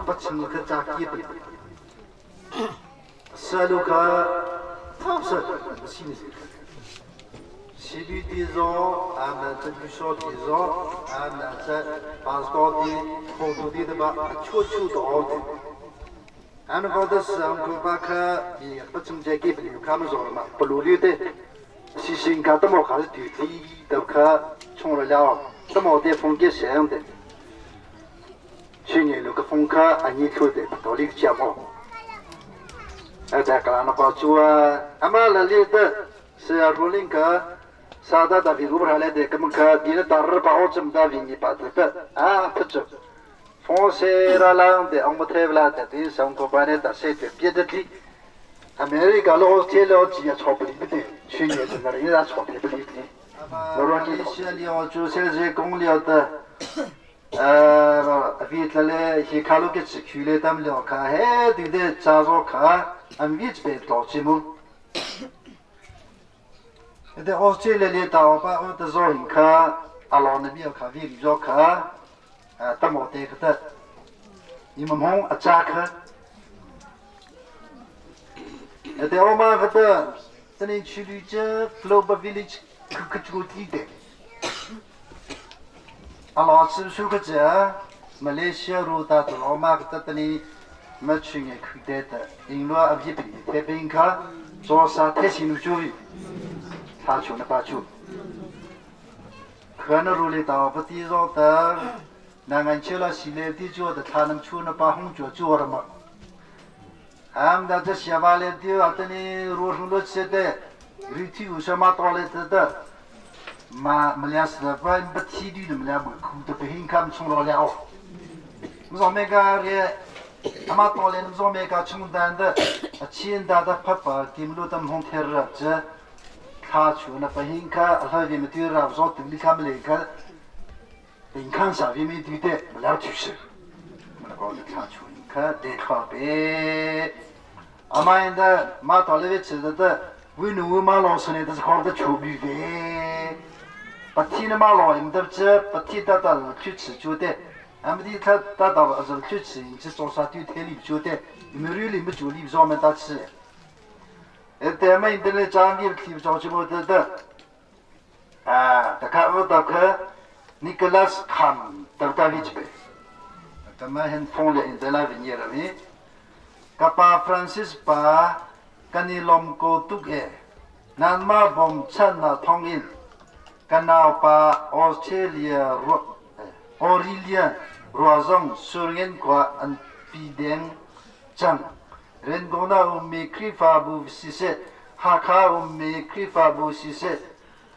不清可加基本，十六个，他是不行的。西绿的肉，俺们这绿小的肉，俺们这巴士高的、红土地的吧，悄悄到的。俺们搞的是俺们巴克，也不从这给朋友看们说了嘛，不努力的，细心看怎么还是具体都可冲了了，怎么的风景这样的。去年那个风卡俺你出的到底节目，哎，在格兰那搞做啊，俺们那里的是要罗林克，沙达达比如不来的，根本可你那打日把我这么大比你把这个啊不走。Fose ra lang de ong the la ta ti sang ko pa ne ta se te pie de ti America lo Australia 几也错不离的，去年是那里也错不离的。 马来西亚了就现在公了的，呃，为了嘞，去卡路给吃去了，他们了看，嘿，对的，加入看，俺们这边老节目。แต่ออสเตรเลียตาวป้าอตซอหินคาอาลอนมีคาวิริจอคาตมอเตคตะอิมมงอาจาคแต่อมาคตะตนี่ชิลุเจ Global Village 克克就地的，阿老师说个这马来西亚罗达的老马个ตนี่มา去眼看待的，因为阿比比在边卡做啥太新路教育。他求那把酒，可能如来到不地上的，那俺去了西来地脚的，他能出那把红酒做了吗？俺们在这下巴来地啊，等你罗生罗起的，肉体有什么到来的的，嘛没俩是不不体力的没俩不苦的不行，看冲了了。我说每个人，他妈到来，我说每个冲单的，钱大的拍拍，给不了他们红天热这。他去那不行看，他为么对了？我说等你看不来看，你看啥为么对的？不了就是，我那搞的他去看得好呗。阿妈的妈到那边吃的的，为奴为妈老师呢，都是靠的球比呗。把天的妈老人的这把天大大去吃就得，俺们的他大大是去吃，你做啥对天里就得，你们里面就里上面打吃。แต่ไม่ได้จางที่ที่จอจิโมเดเดอ่าแต่ข้าว่าตะคือนิโคลัสคัมตะตาวิจเปแต่มาเห็นฟงเลยอินเดลาวิญญาณมีกับปาฟรานซิสปากันนี่ลมโกตุกเอนันมาบอมชันนาทองอินกันนาวปาออสเตรเลียรัวออริเลียรัวซงสุรินกว่าอันปีเดงจังเรนโกนาอุมีคริฟาบูสิเซฮาคาอุมีคริฟาบูสิเซ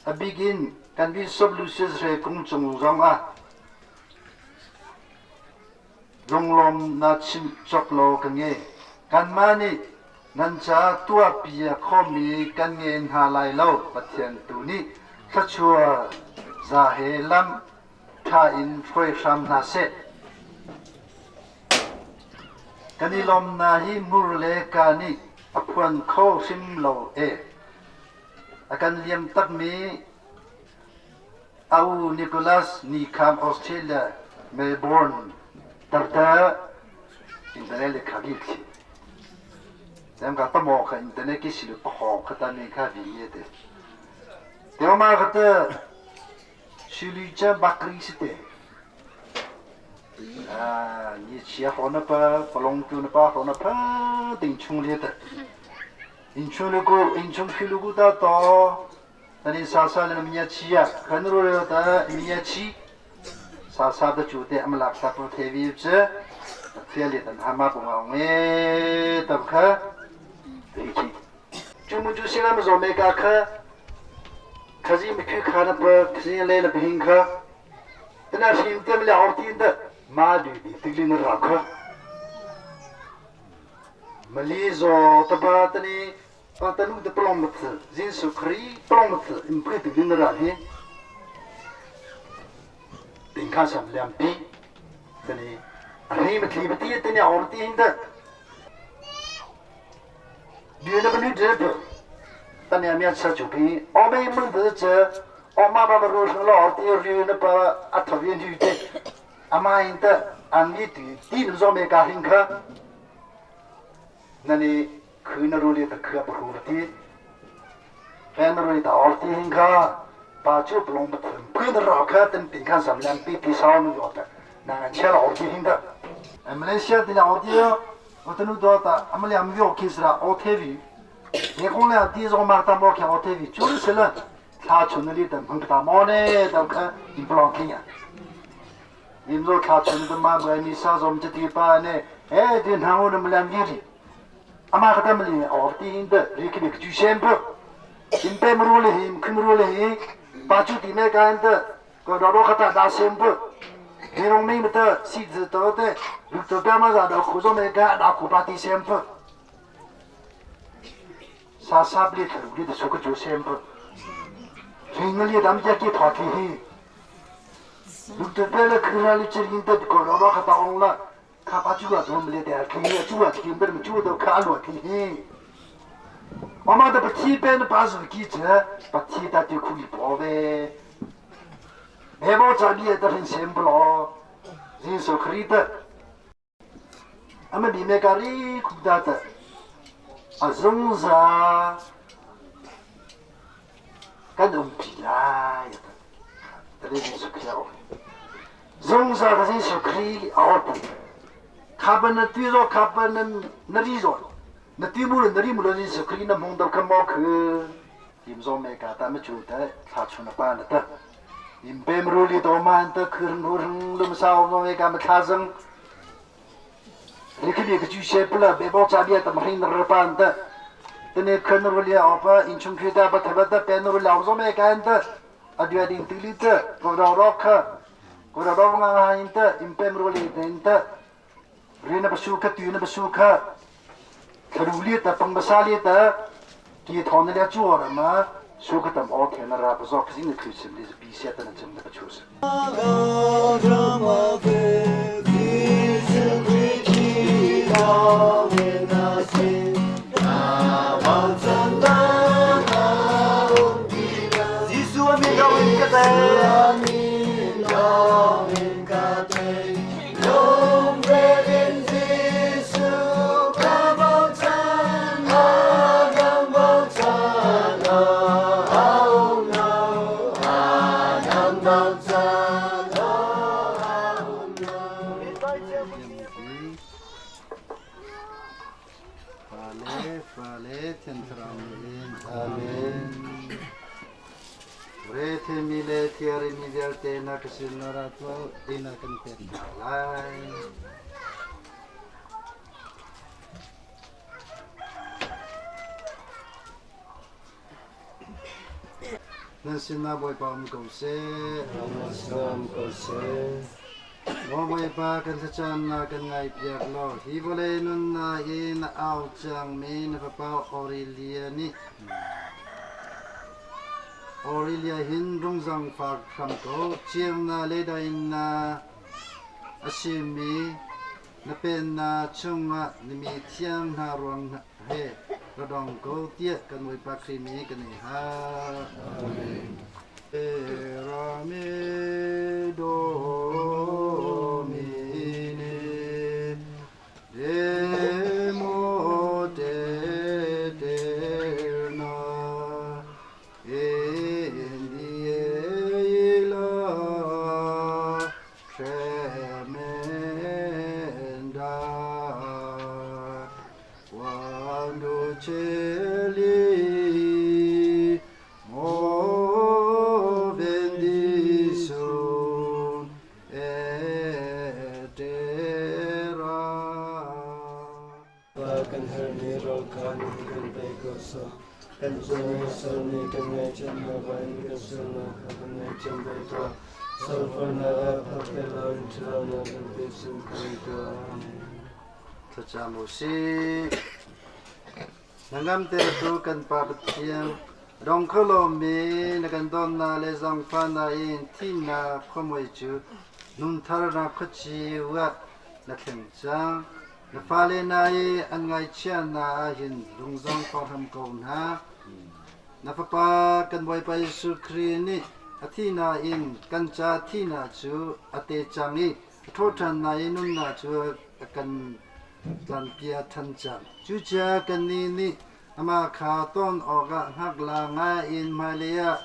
อบิกินกันวิสบลูซิสเรคงจงจงอะลงลมนาชิมจกโลกันเงกันมานี่นันจาตัวเปียข้อมีกันเงินหาลายเล่าปะเทียนตูนี้ขชัวซาเฮลัมท่าอินช่วยรำนาเซกันนี่ลมนาฮิมุรเลกานี่อภวนโคซิมโลเออาการเลียมตักมีอานิโคลัสนีคามออสเตรเลียเมลเบิร์นตับตาอินเทอร์เน็ตคาวิลแต่ก็ต้องมองค่ะอินเทอร์เน็ตกี่สิลุปหอกตามีค่าวิเยเดเดี๋ยวมาก็จะชิลิจบักรีสเต啊，你吃好那把，不弄就那把好那把，顶穷来的，顶穷那个，顶穷去那个到到，那你啥啥的那么吃呀？看到了的么吃，啥啥的就得俺们拉萨不特别吃，这里的他妈不熬哎，怎么看？对去，就么就现在么说没干看，可是没去看那不，可是来了不行看，那是咱们聊天的。มาดูดีติลินรักมาลีโซตบะตนี่ตะนุตปลอมตจินสุครีปลอมตอิมพริติลินรักเฮติงข้าสามเหลี่ยมปีตนี่อันนี้มันทีปตีตนี่ออกตีหินเดเดือนละเป็นเดือนตอนนี้มีชาจุปีอไม่มึงเจออมาบ้ารู้สึกแล้วอตีเรียนปะอัตเวียนอยู่เจ阿妈因的安利对地路上面家很可，那你可那路里的可不好的，反正路里的好的很可，把酒不弄不吞，不能绕开等平看上面比比上路要的，那个钱老的很的，俺们来写的老的，我等路到的，俺们两个开始了，奥特维，你讲了地上嘛打毛看奥特维，就是了，他村那里的碰个大毛呢，都看你不让看呀。你们说他村的嘛，不你啥时候就地把呢？哎，对，那我们两边的，阿妈和他们的哦，对的，你肯定就先不，你别么罗嘞，你看么罗嘞，把酒地面干的，个老罗和他打先不，黑龙妹的妻子都的，就干嘛啥的，苦做那个那苦巴的先不，啥啥不里头里的说个就先不，听我里咱们家给他听嘿，就别了，看上你这人的搞了老可大了，他把酒啊都没得，听酒啊听不了，酒都看了听嘿。我妈的不提别的把手机这，不提他就可以跑呗。没毛这里的很先不咯，人手可以的。俺们里面个里苦大的，啊，总是啊，跟农皮啦，这里人手可以哦。总是啊，人手可以熬的，他们那对着他们那那里着，那对木了那里木了人手可以那蒙到看毛去，你们说没个，咱们觉得他出了办了的。Impemruli doman ta khurn lum saw no e kam thazang rikhi ke chu shepla bebo chabia ta mahin rapan ta tene khanruli apa inchung khita ba thaba ta penruli awzo me kan ta adya ding tili ta gora rokha gora ronga hain ta impemruli den ta rina basukha tu na basukha kharuli ta pangbasali ta ti thon le chu ra ma 舒克的毛天那拉不着，可是你可是你是比赛的那真的不出色。 Nan sinah Bawipa um ko seh. Nan sinah um ko seh. Maw Bawipa kan thlacamnak kan ngaihpiak law hi vawlei nunnak i na au cangmi na fapa Aurelia nih Aurelia hin rungzang fak hram ko ceunak le daihnak a simi na pennak chungah na mi thiang hna ruang he ra dong ko tiah kan Bawipa Khrih nih kan i hal. Amen. Rami Domine Demo Eterna in die illa tremenda quando celi movendi sunt et terra. Pa kan hermi rawl kha nih kan pe ko sawh. Kan cung i sual nih kan ngaihchiatnak in kan sualnak kha kan ngaihthiam ve tuah. Sualfornak ah phak te loin ṭhalonak kan pe sin ko tuah. Amen. Thlacam u sih. Hnangam tu kan Pa Pathian, dong kho lomi na kan dawtnak le zaangfahnak in thihnak khuamui cu nuntharnak khuaci ah na thleng cang. Na fale hna i an ngaihchiahnak ah hin lungzong hram ko hna. Na Fapa kan Bawipa Jesuh Khrih nih a thihnak in kan ca thihnak cu a te cang i a ṭhawhṭhannak i nunnak cu a kan tlanpiak ṭhan cang. Cucaah kannih nih amah kha ton awkah hngakla ngai in hmailei ah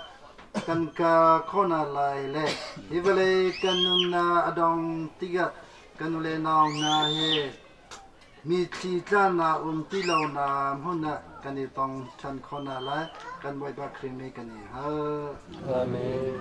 kan kal khawhnak lai le hi vawlei kan nunnak a dong tikah kan u le nau hna he mitthli tlanak um ti lonak hmun ah kan i tong ṭhan khawhnak lai kan Bawipa Khrih nih kan i hal. Amen.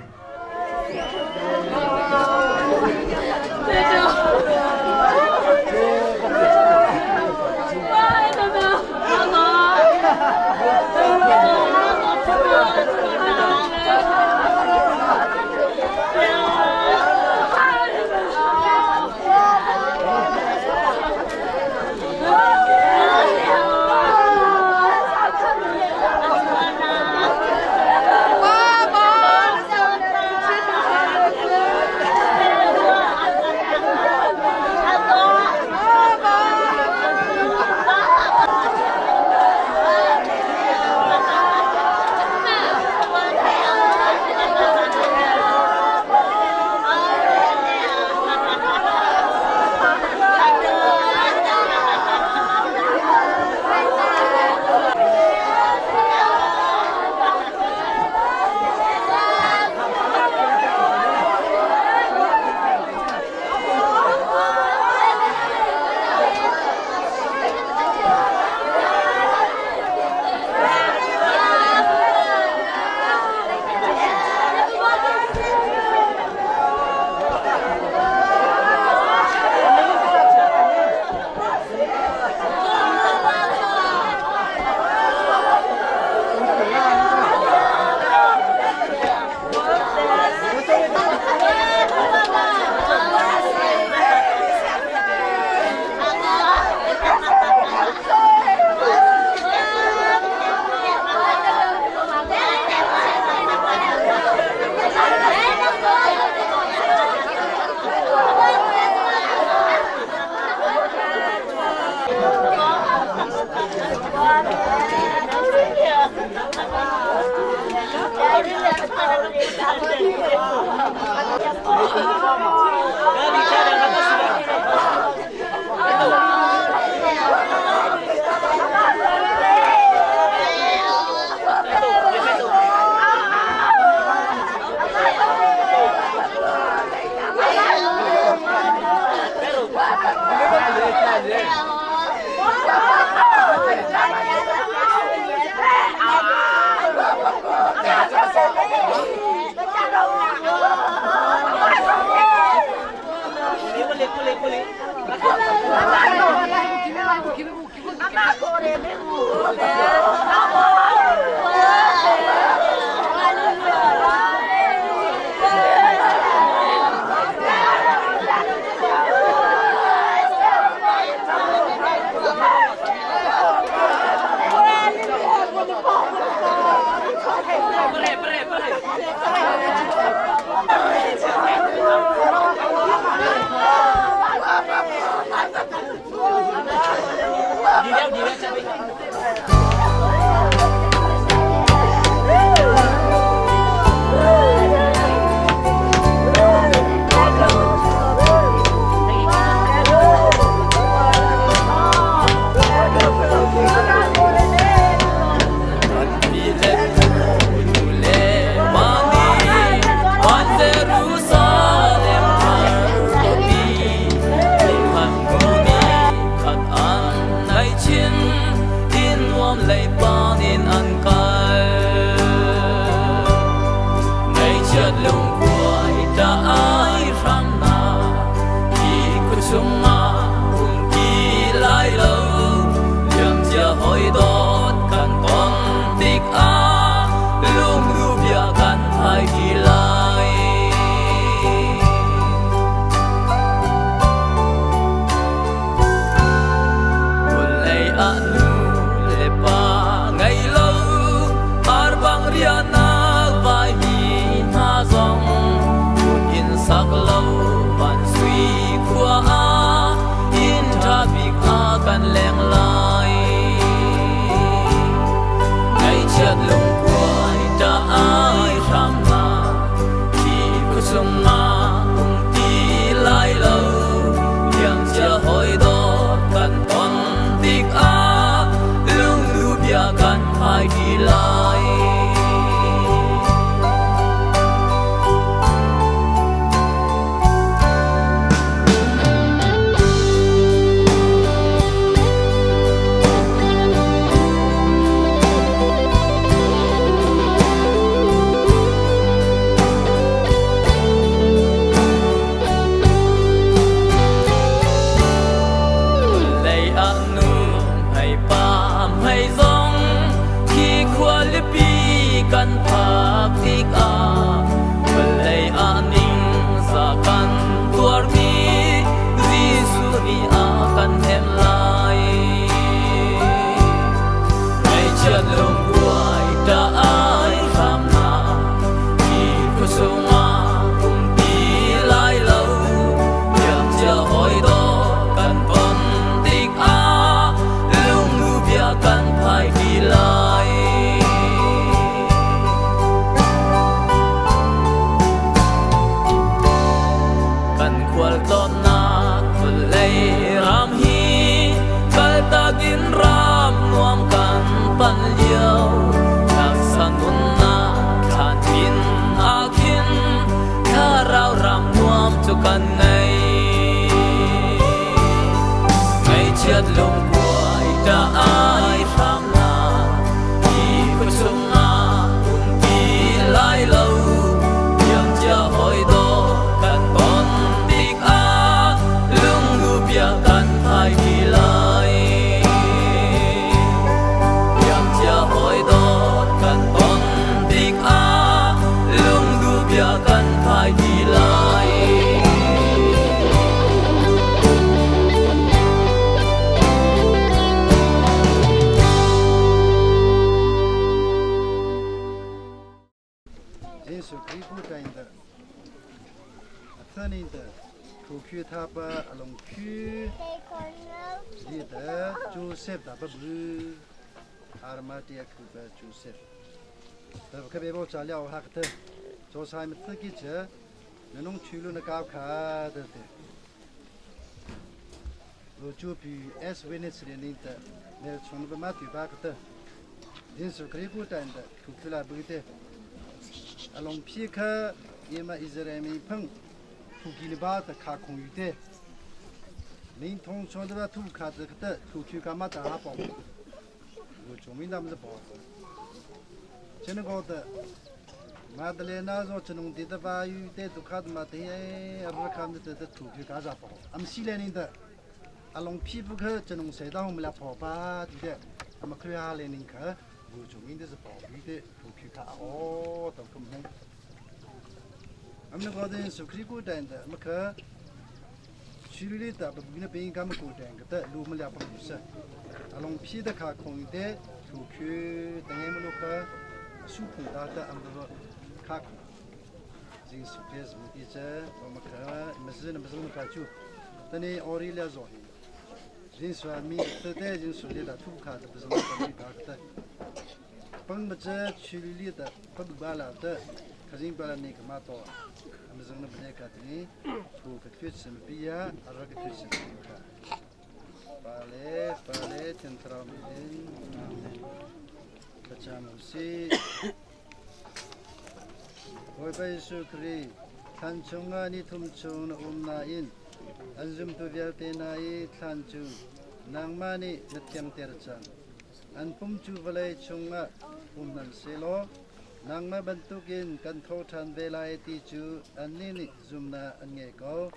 您通常这个土卡子的土区干嘛打包？我聪明他们是包的，现在搞的，马德里那说这农地的话，有的土卡子嘛，等于阿不看的这土区干啥包？俺们西来人的，阿龙皮肤科这农谁当我们来跑吧，对不对？俺们看下来人看，我聪明的是包有的土区卡哦，都可能。俺们搞的是可以过单的，没看。 徐丽的不比那边干么过单个的，路么两百五十，阿龙皮的卡空的，土区等于么路个，树棚大的俺们说卡空，人数的是么地这，我们看么是那么是么看就，等你奥利了做，人说米这代人说的土卡的不是么个的，本么这徐丽的不不了的，可是把那个嘛多。 Amazon bne tu ka sim pia ara ka sim ka pale pale tentra midin kachamusi hoi pai sukri than chunga ni thum chung na um na in anjum tu vial te na i than chu nangma ni na thiang ter chan an pum chu valai chunga um nan selo nangma bantukin kan tho than ve lai ti chu an ni ni zumna an nge ko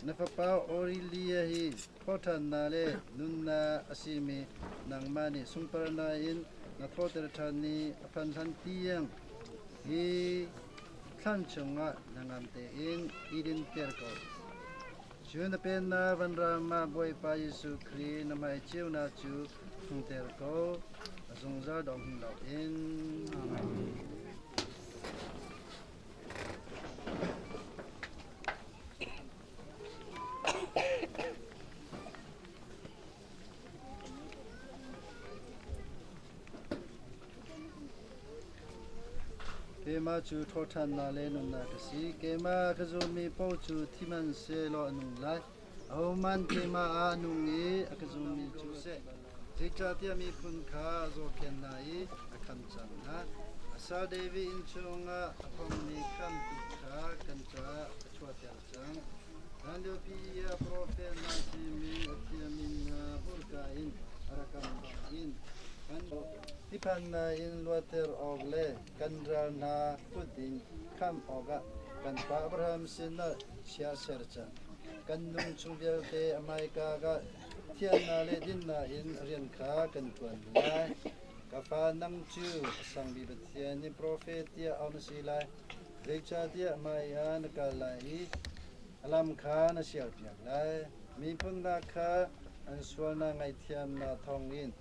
na fa pa Aurelia hi tho than na le nun na asimi nangma ni sungpar na in na tho ter than ni aphan than tiang hi thlan chunga nangam te in idin ter ko chu na pen na van rama boy pa Yesu Khri na mai chiu na chu thung ter ko zungzal dong hin lo in amen. Kema chu thothan na le nun na ka si kema ka zu mi po chu thiman se lo anung lai ahoman kema a nung i a ka zu mi chu se zecha tia mi phun kha zo khen na i a kham chang na asa devi in chunga apong mi kham tu kha kan cha a chua tel chang Hanyo pi ya prophet na si mi athia min na burka in arakam in kan tipan na in luater og le kan ral na putin kham oga kan pa Abraham sin na sia ser cha kan nung chung vialte America ga thian na le din na in rian kha kan tuan lai ka fa nang chu sang bi pathian ni prophet tia on si lai zeicha tia mai a na kal lai i alam kha na sial piak lai mi phun na kha an sual na ngai thiam na thong in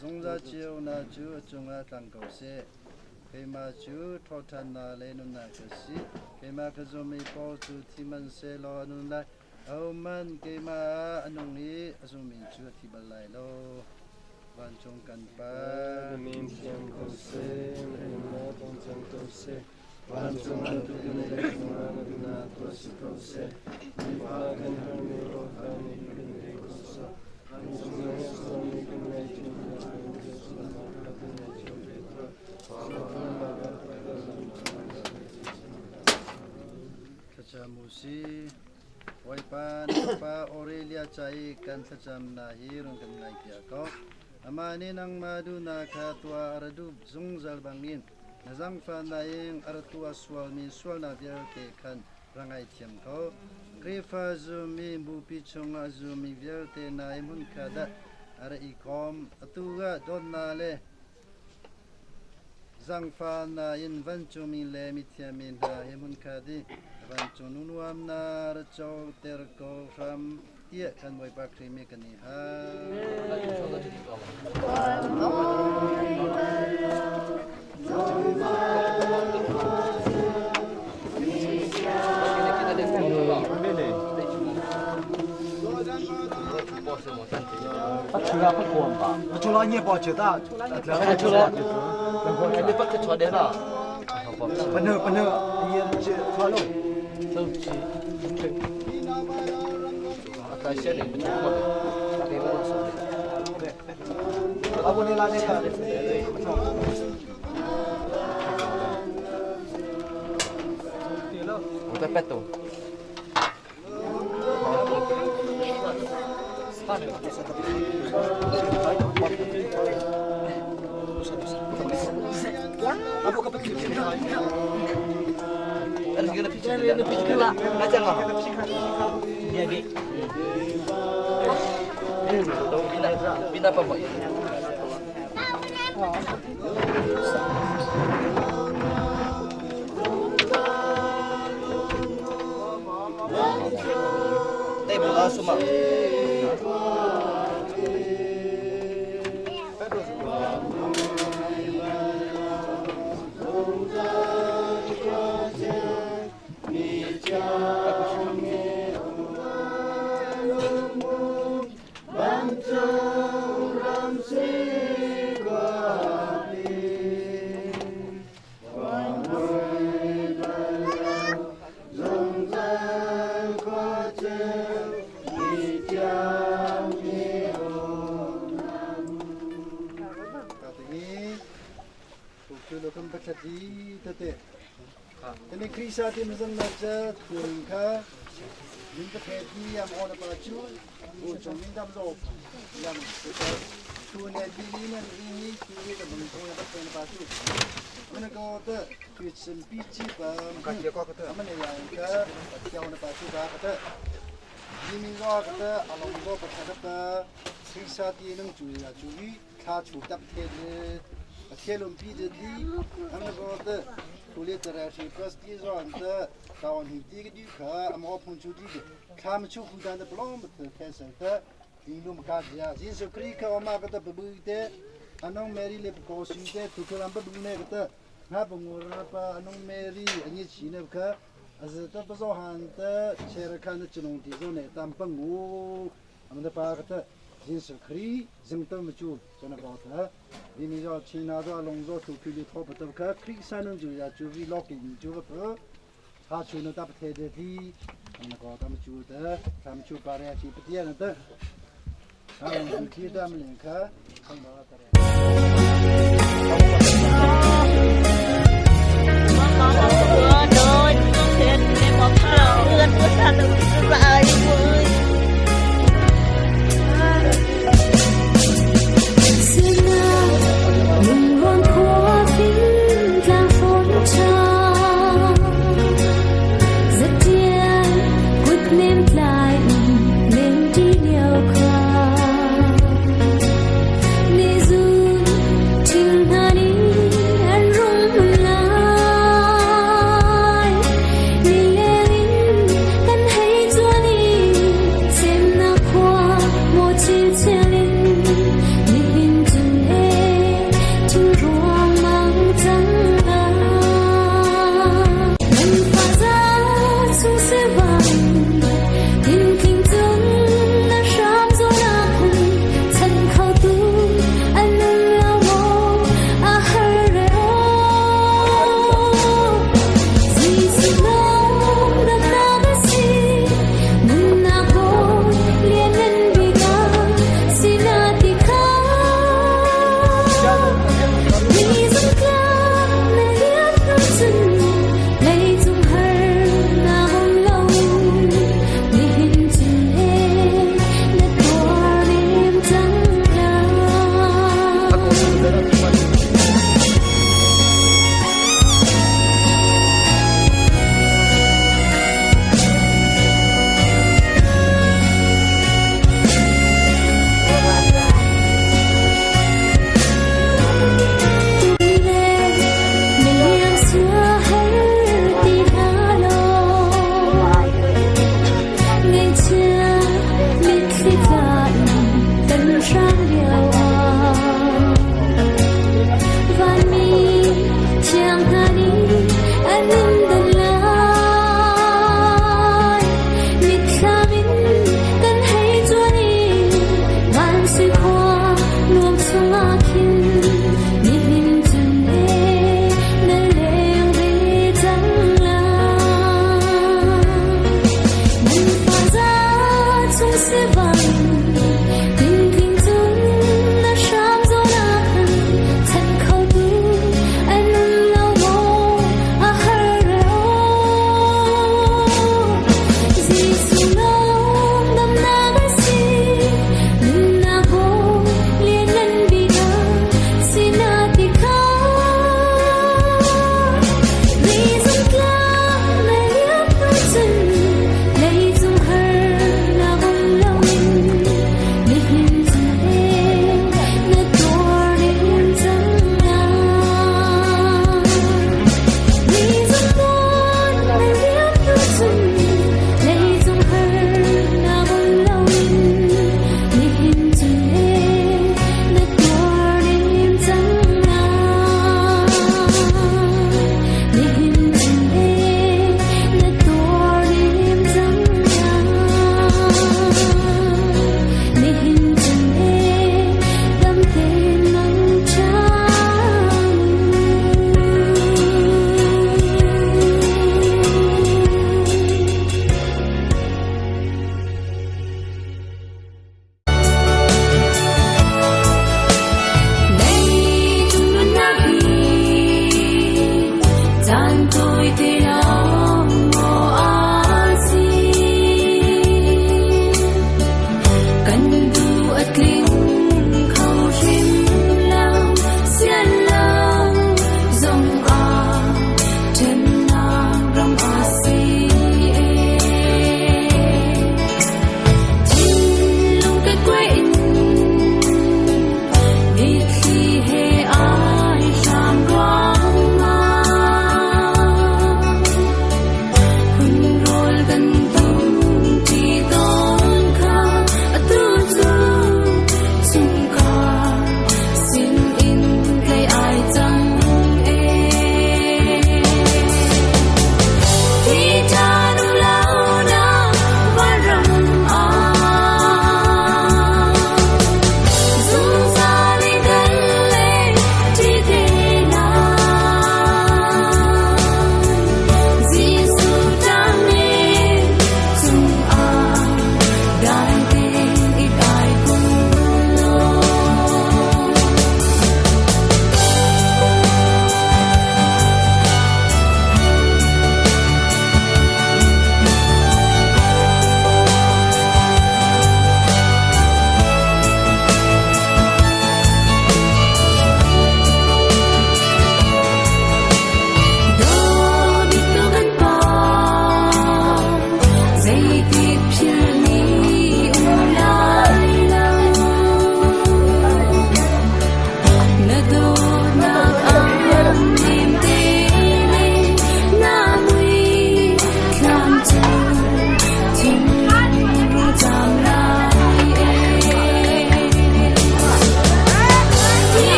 zungza chiu na chu chunga tlang ko se keima chu thothan na le nun na ka si keima ka zo mi po chu thiman se lo anun lai au man keima anung i azumin chu thi bal lai lo van chung kan pa min thiang ko se na tong chang ko se van chung an tu kan le chung an tu na to si ko se mi pa kan har mi ro ka ni kan le ko sa van chung an so mi kan le chung na kan ke su na ka kan le chung pe tra sa pa na ga ta ka lam Thlacamusi Bawipa na pa Aurelia ca i kan thlacam na hi rung kan ngai piak ko. Amah nih nangmah duhnak kha tuah a ra duh zungzal bangin na zaangfah na ing a ra tuah sualmi sualnak vialte khan ra ngaithiam ko. Khrihfa zummi bupi chungah a zummi vialte na i hmun kha dah a ra i kom. Atu ah dawtnak le Zaangfah na in vancungmi le mithiammi hna he hmunkhat i vancung nunuam na ra coter ko hram tiah kan Bawipa Khrih mi kan i hal.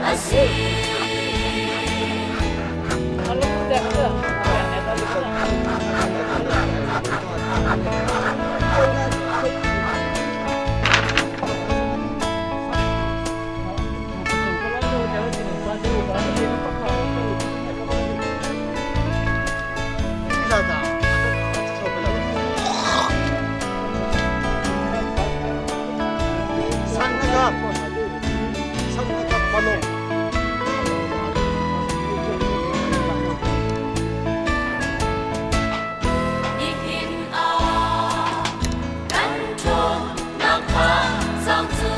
a si. Nihin ah kan ṭhawnnak kha cang cu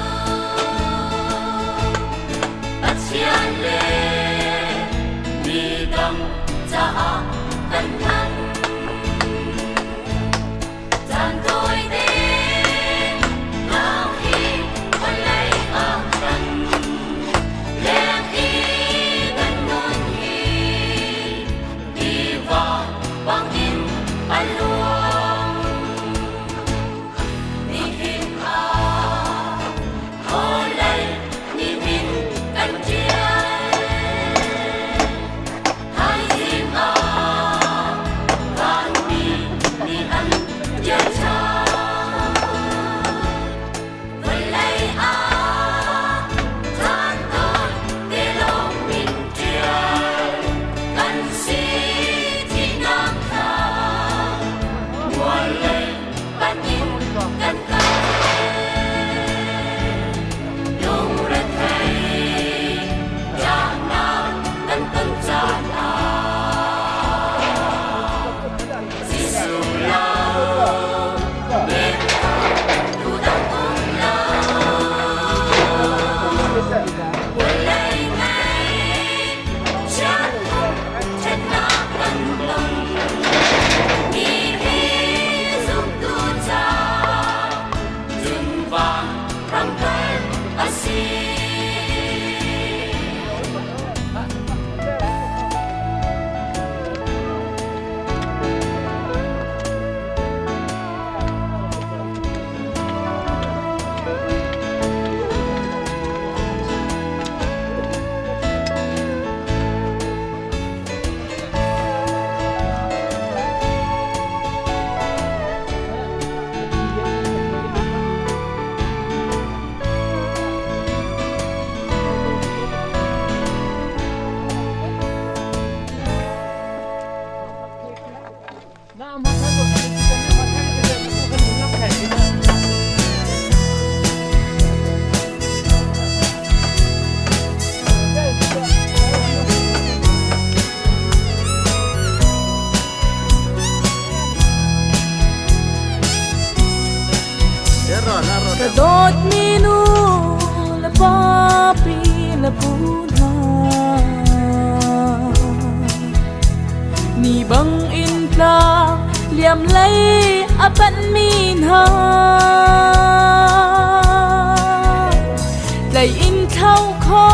Pathian le midang caah kan hman. Caan tawite lawng hi vawlei ah kan leng i kan nun hi tiva bangin a luang. Nihin ah vawlei nih min kan ṭial. Thaizing ah vanmi nih an ṭial ṭhan. Vawlei ah caan tawi te lawng min ṭial kan si thihnak kha mual lei panh in kan kal. Lungrethei ṭahnak kan ton caan ah Jesuh lo tu dang um lo. Vawlei ngei chiat ṭhennak kan tong mi hi zumtu ca cun van ram kal a si. Ka dawtmi nu le papi le pu hna ni bang in tlang liam lei a panhmi hna tlai in thlo kho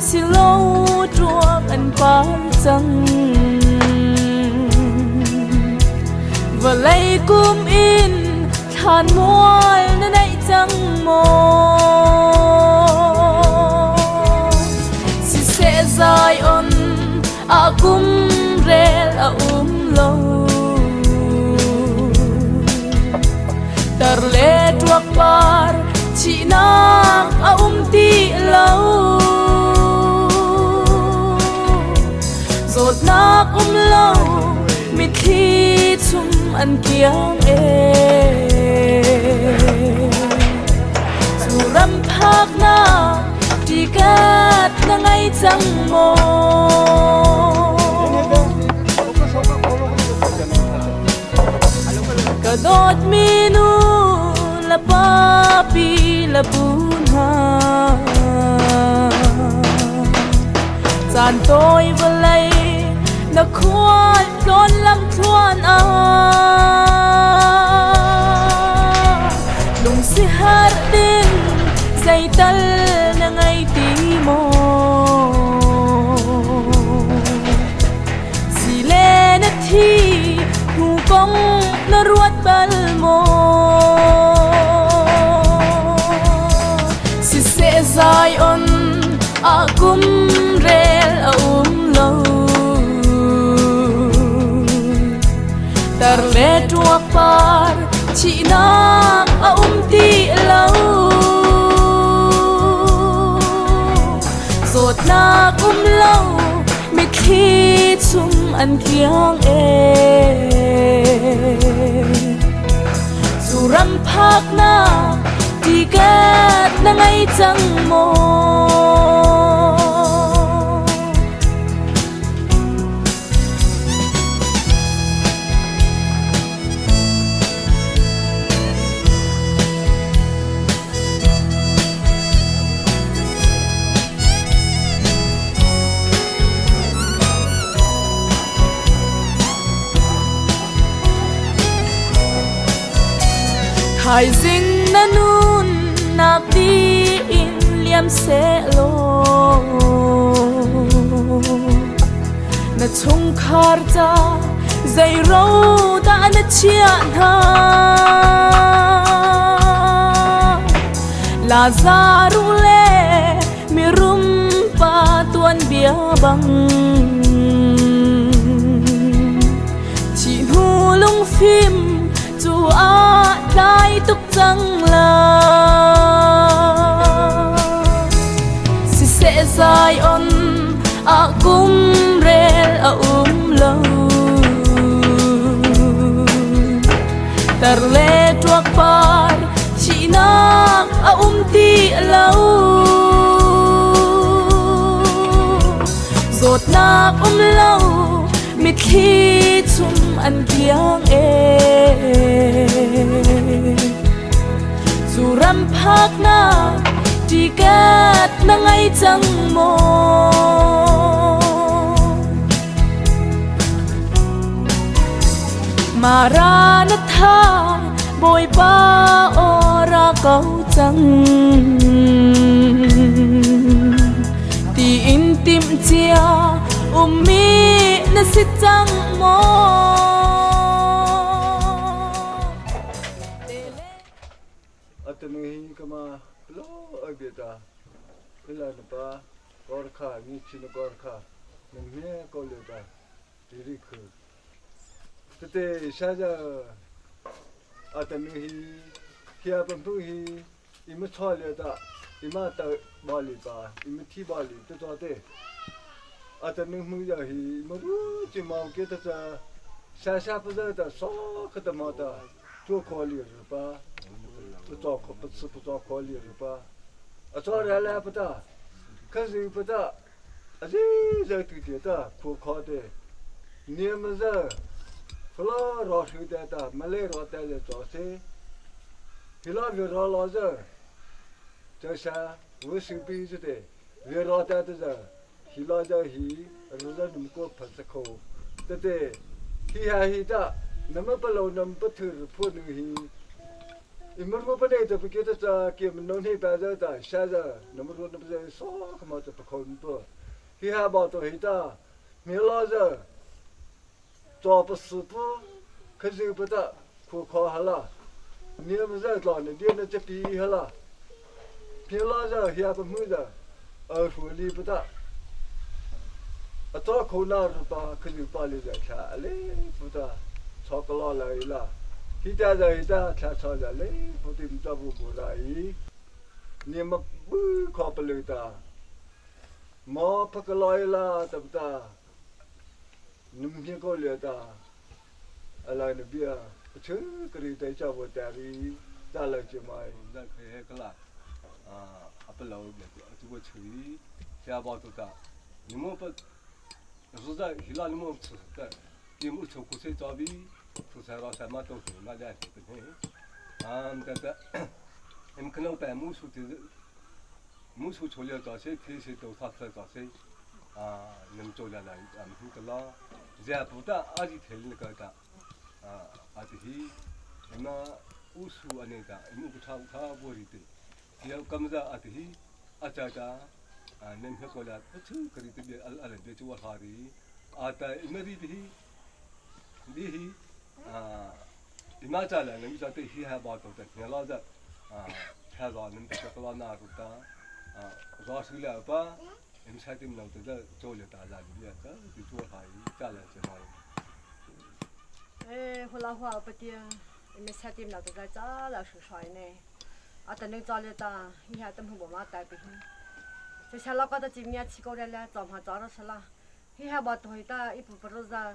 silo ṭuak an par cang vawlei kum in thlan mual na neih cang maw siseh Zion a kum rel a um lo tar le ṭuak par thihnak a um ti lo zawtnak um lo mitthli chung an kiang e cu ram phaknak ṭikat na ngei cang maw ka dawtmi nu le papi le pu hna caan tawi vawlei na khual tlawn lam thluan ah lungsi har ding zeital na ngei ti maw sile na thi hnu kong na ruat bal maw siseh Zion a kum Thihnak a um ti lo. Zawtnak um lo, mitthli chung an kiang ee. Cu ram phaknak tiket na ngei cang maw? Thaizing na nunnak tiin liam sehlaw na chungkhar ca zei ro dah na chiah hna? Lazaruh le mirum pa tuanbia bang thih hnu lungfim cu ah tlai tuk cang la. Siseh Zion ah kum rel a um lo. Tar le ṭuak par thihnak a um ti lo. Zawtnak um lo, mitthli chung an kiang ee. Cu ram phaknak tiket na ngei cang maw? Maranatha Bawipa aw ra ko cang. Tiin timh cia ummi na si cang maw? Atanu hi kama lo abeta ila na pa gorkha ni chin gorkha na me ko le ta tiri khu tete sha ja atanu hi hia pampu hi ima chwa le ta ima ta ba li pa ima thi ba li te to te atanu mu ya hi ma ru chi ma ke ta cha sha sha pa za ta so kha ta ma ta 做考虑是吧？不做考不吃不做考虑是吧？啊，做来来不得，可是不得，啊这这对对的，可考的，你们这，不老老手的的，没来老带的做噻，你老越老老人，这些我手边子的，越老带的人，你老叫he，日日你们过不是口，对对，he 还he的。那么不老，那么不偷破东西。你们我不来，这不给他这给们弄那边子的，现在那么说那不是啥他妈这不可能不，他还把东西的，没老人，抓不死不，可是不得，可靠下了，你们在哪呢？你们这比下了，别老人也不没人，二手里不得。啊，早口那是把可就把你在看，嘞不得。超个老来了，一代人一代才超人嘞，不对，不不不来，你们不靠不了的，毛不个来了，对不对？你们听过了的，阿来那边，这个里在叫我家里，家来就买，那可以个啦，啊，阿不老那个，这个吃，下包都大，你们不，是在希腊你们吃的。你们吃苦水早比，苦菜老三妈都是那家是不行。啊，这个，你们可能白木树就是木树出了早些，天些都他吃早些，啊，你们做了来，俺们个啦，这不但阿是田里个的，啊，阿是那乌树阿那个，你们不差差不离的，要干么阿是阿家家，啊，你们过来不吃，可以这边阿阿那边做哈的，阿在那里的。你啊，你妈家来，你家对西海巴都在，你老子啊，太早你们这个老拿住的啊，老手了吧？你们差点老在这做了大家里面，这就做哈一家来就好。哎，呼啦呼不定， Mi sa tim na ta cha la shu shai ne. A ta ne cha le ta hi ha tam hu bo ma ta pi hi. Che sha la ka ta chim nya chi ko re la cha ma cha ra sha la. Hi ha ba to hi ta i pu pa ro za.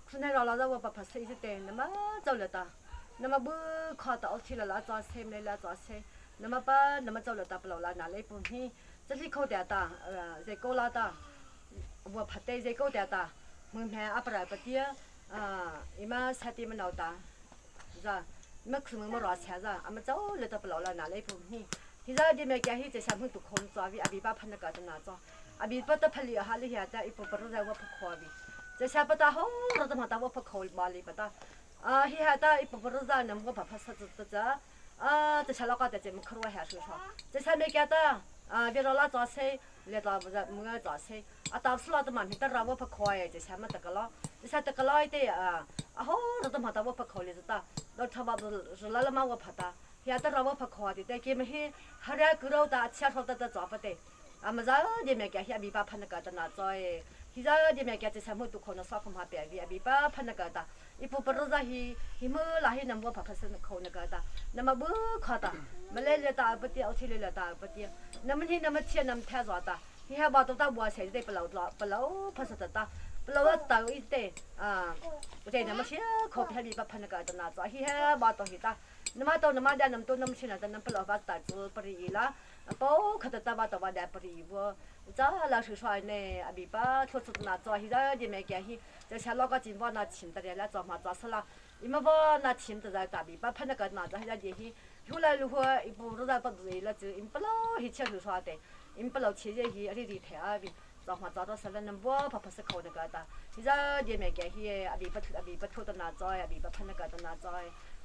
Khu ne ra la za wa pa pha se i te na ma chau le ta. Na ma bu kha ta o thi la la cha se me la cha se. Na ma pa na ma chau le ta pa lo la na le pu hi. Cha li kho ta ta ze ko la ta. Wa pha te ze ko ta ta. Mu me a pra pa tia ima sati ma nau ta za ma khu ma ra cha za ama chau le ta pa lo la na le pu hi. Hi za di me kya hi che sa mu tu khom cha vi abi pa phan ka ta na cha. Abi pa ta phali ha li ha ta i pu pa ro za wa pha kho vi. Che sa pa ta ho ro ta ma ta wa pha kho ma li pa ta. A hi ha ta i pu pa ro za nam wa pha pha sa ta cha. A che sa la ka ta che mu khro ha shu sha. Che sa me kya ta a bi ro la cha se le ta za mu nga cha se. A ta su la ta ma mi ta ra wa pha kho ye che sa ma ta ka la. Che sa ta ka la te a a ho ro ta ma ta wa pha kho le ta. Do tha ba ro la la ma wa pha ta. Ya ta ra wa pha kho ti te ke ma hi ha ra ku ro ta cha ro ta ta cha pa te. A ma za de me kya hi abi pa phan ka ta na cha e. Hi za de me kya che sa mu tu kho na sa kho ma pe vi abi pa phan ka ta. I pu pa ro za hi hi mu la hi nam wa pha pha sa kho na ka ta. Na ma bu kha ta. Ma le le ta pa ti au thi le le ta pa ti. Na ma hi na ma chia nam tha za ta. Hi ha ba to ta bua se te pa lo la pa lo pha sa ta ta. Pa lo ta i te a te na ma chia kho pha bi pa phan ka ta na cha hi ha ba to hi ta. Na ma to na ma da nam to nam chin na ta nam pa lo ba ta chu pa ri la. 包可的大把大把的不离我，这老师说呢，阿比巴出出那做，现在的没关系，这些老个金包那请的来做嘛做事了，你们把那请的在大比巴喷那个那这些这些，后来如果一步都在不离了，就因不老一切就说的，因不老切这些，而且的太阿比。做嘛做到十了，能不怕怕是靠那个的，现在的没关系，阿比巴阿比巴出的那做，阿比巴喷那个的那做，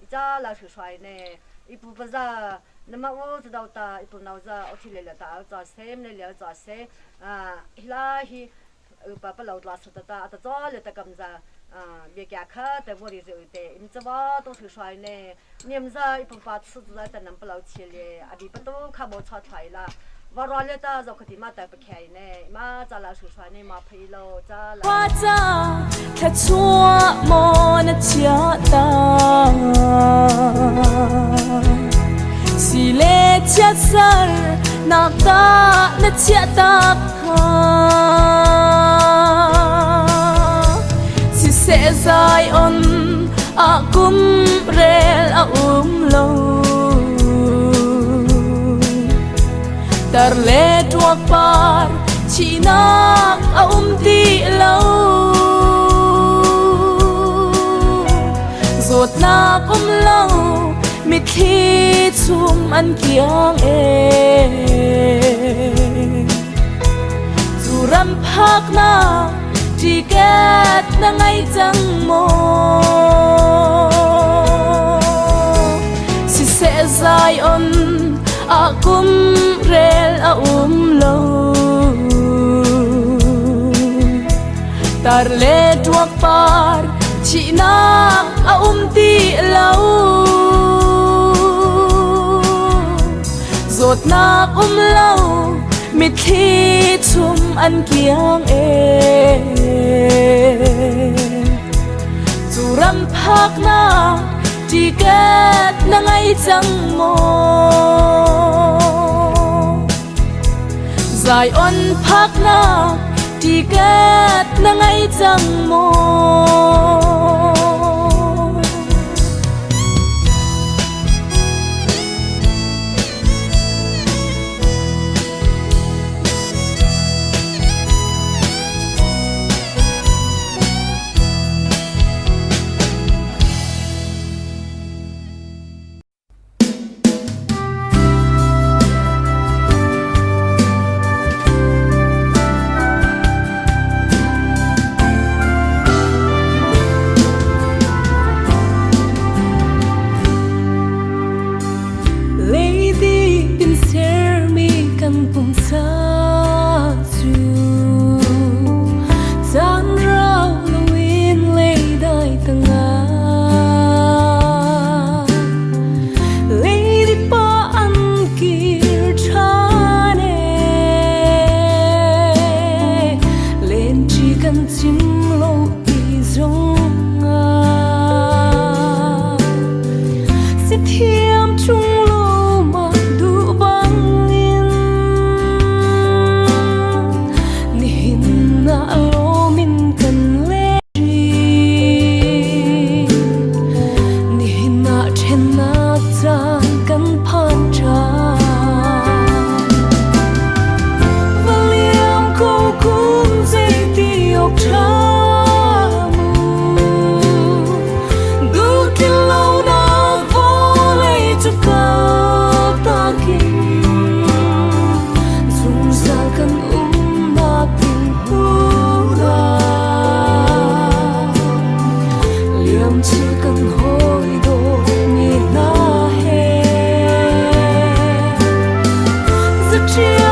这老师说呢，一步不是。那么我知道的，一不闹子，我去来了打，做什么来了做什啊？伊拉去，爸爸老拉说的打，他做了他干子啊？别家可在屋里就的，你这么都是说呢？你们这一不把吃子在能不老吃嘞？阿比不都看不出来了。我让了他做个地嘛带不开呢，嘛咱老师说呢嘛赔了，咱。 Wa cha tha chua mo na chia ta si le chia sar nak ta na chia tak ha si se zai on a kum rel a lo tar le tuak par chi nak a ti lo zot nak lo mi thi chum an kiang e chu ram phak na ticket na ngai chang mo si se zai on a kum rel a lo tar le tuak par chi nak a ti lo zot nak lo mi thi chum an kiang e chu ram phak na ticket na ngai chang mo zai on phak na ticket na ngai chang mo 只。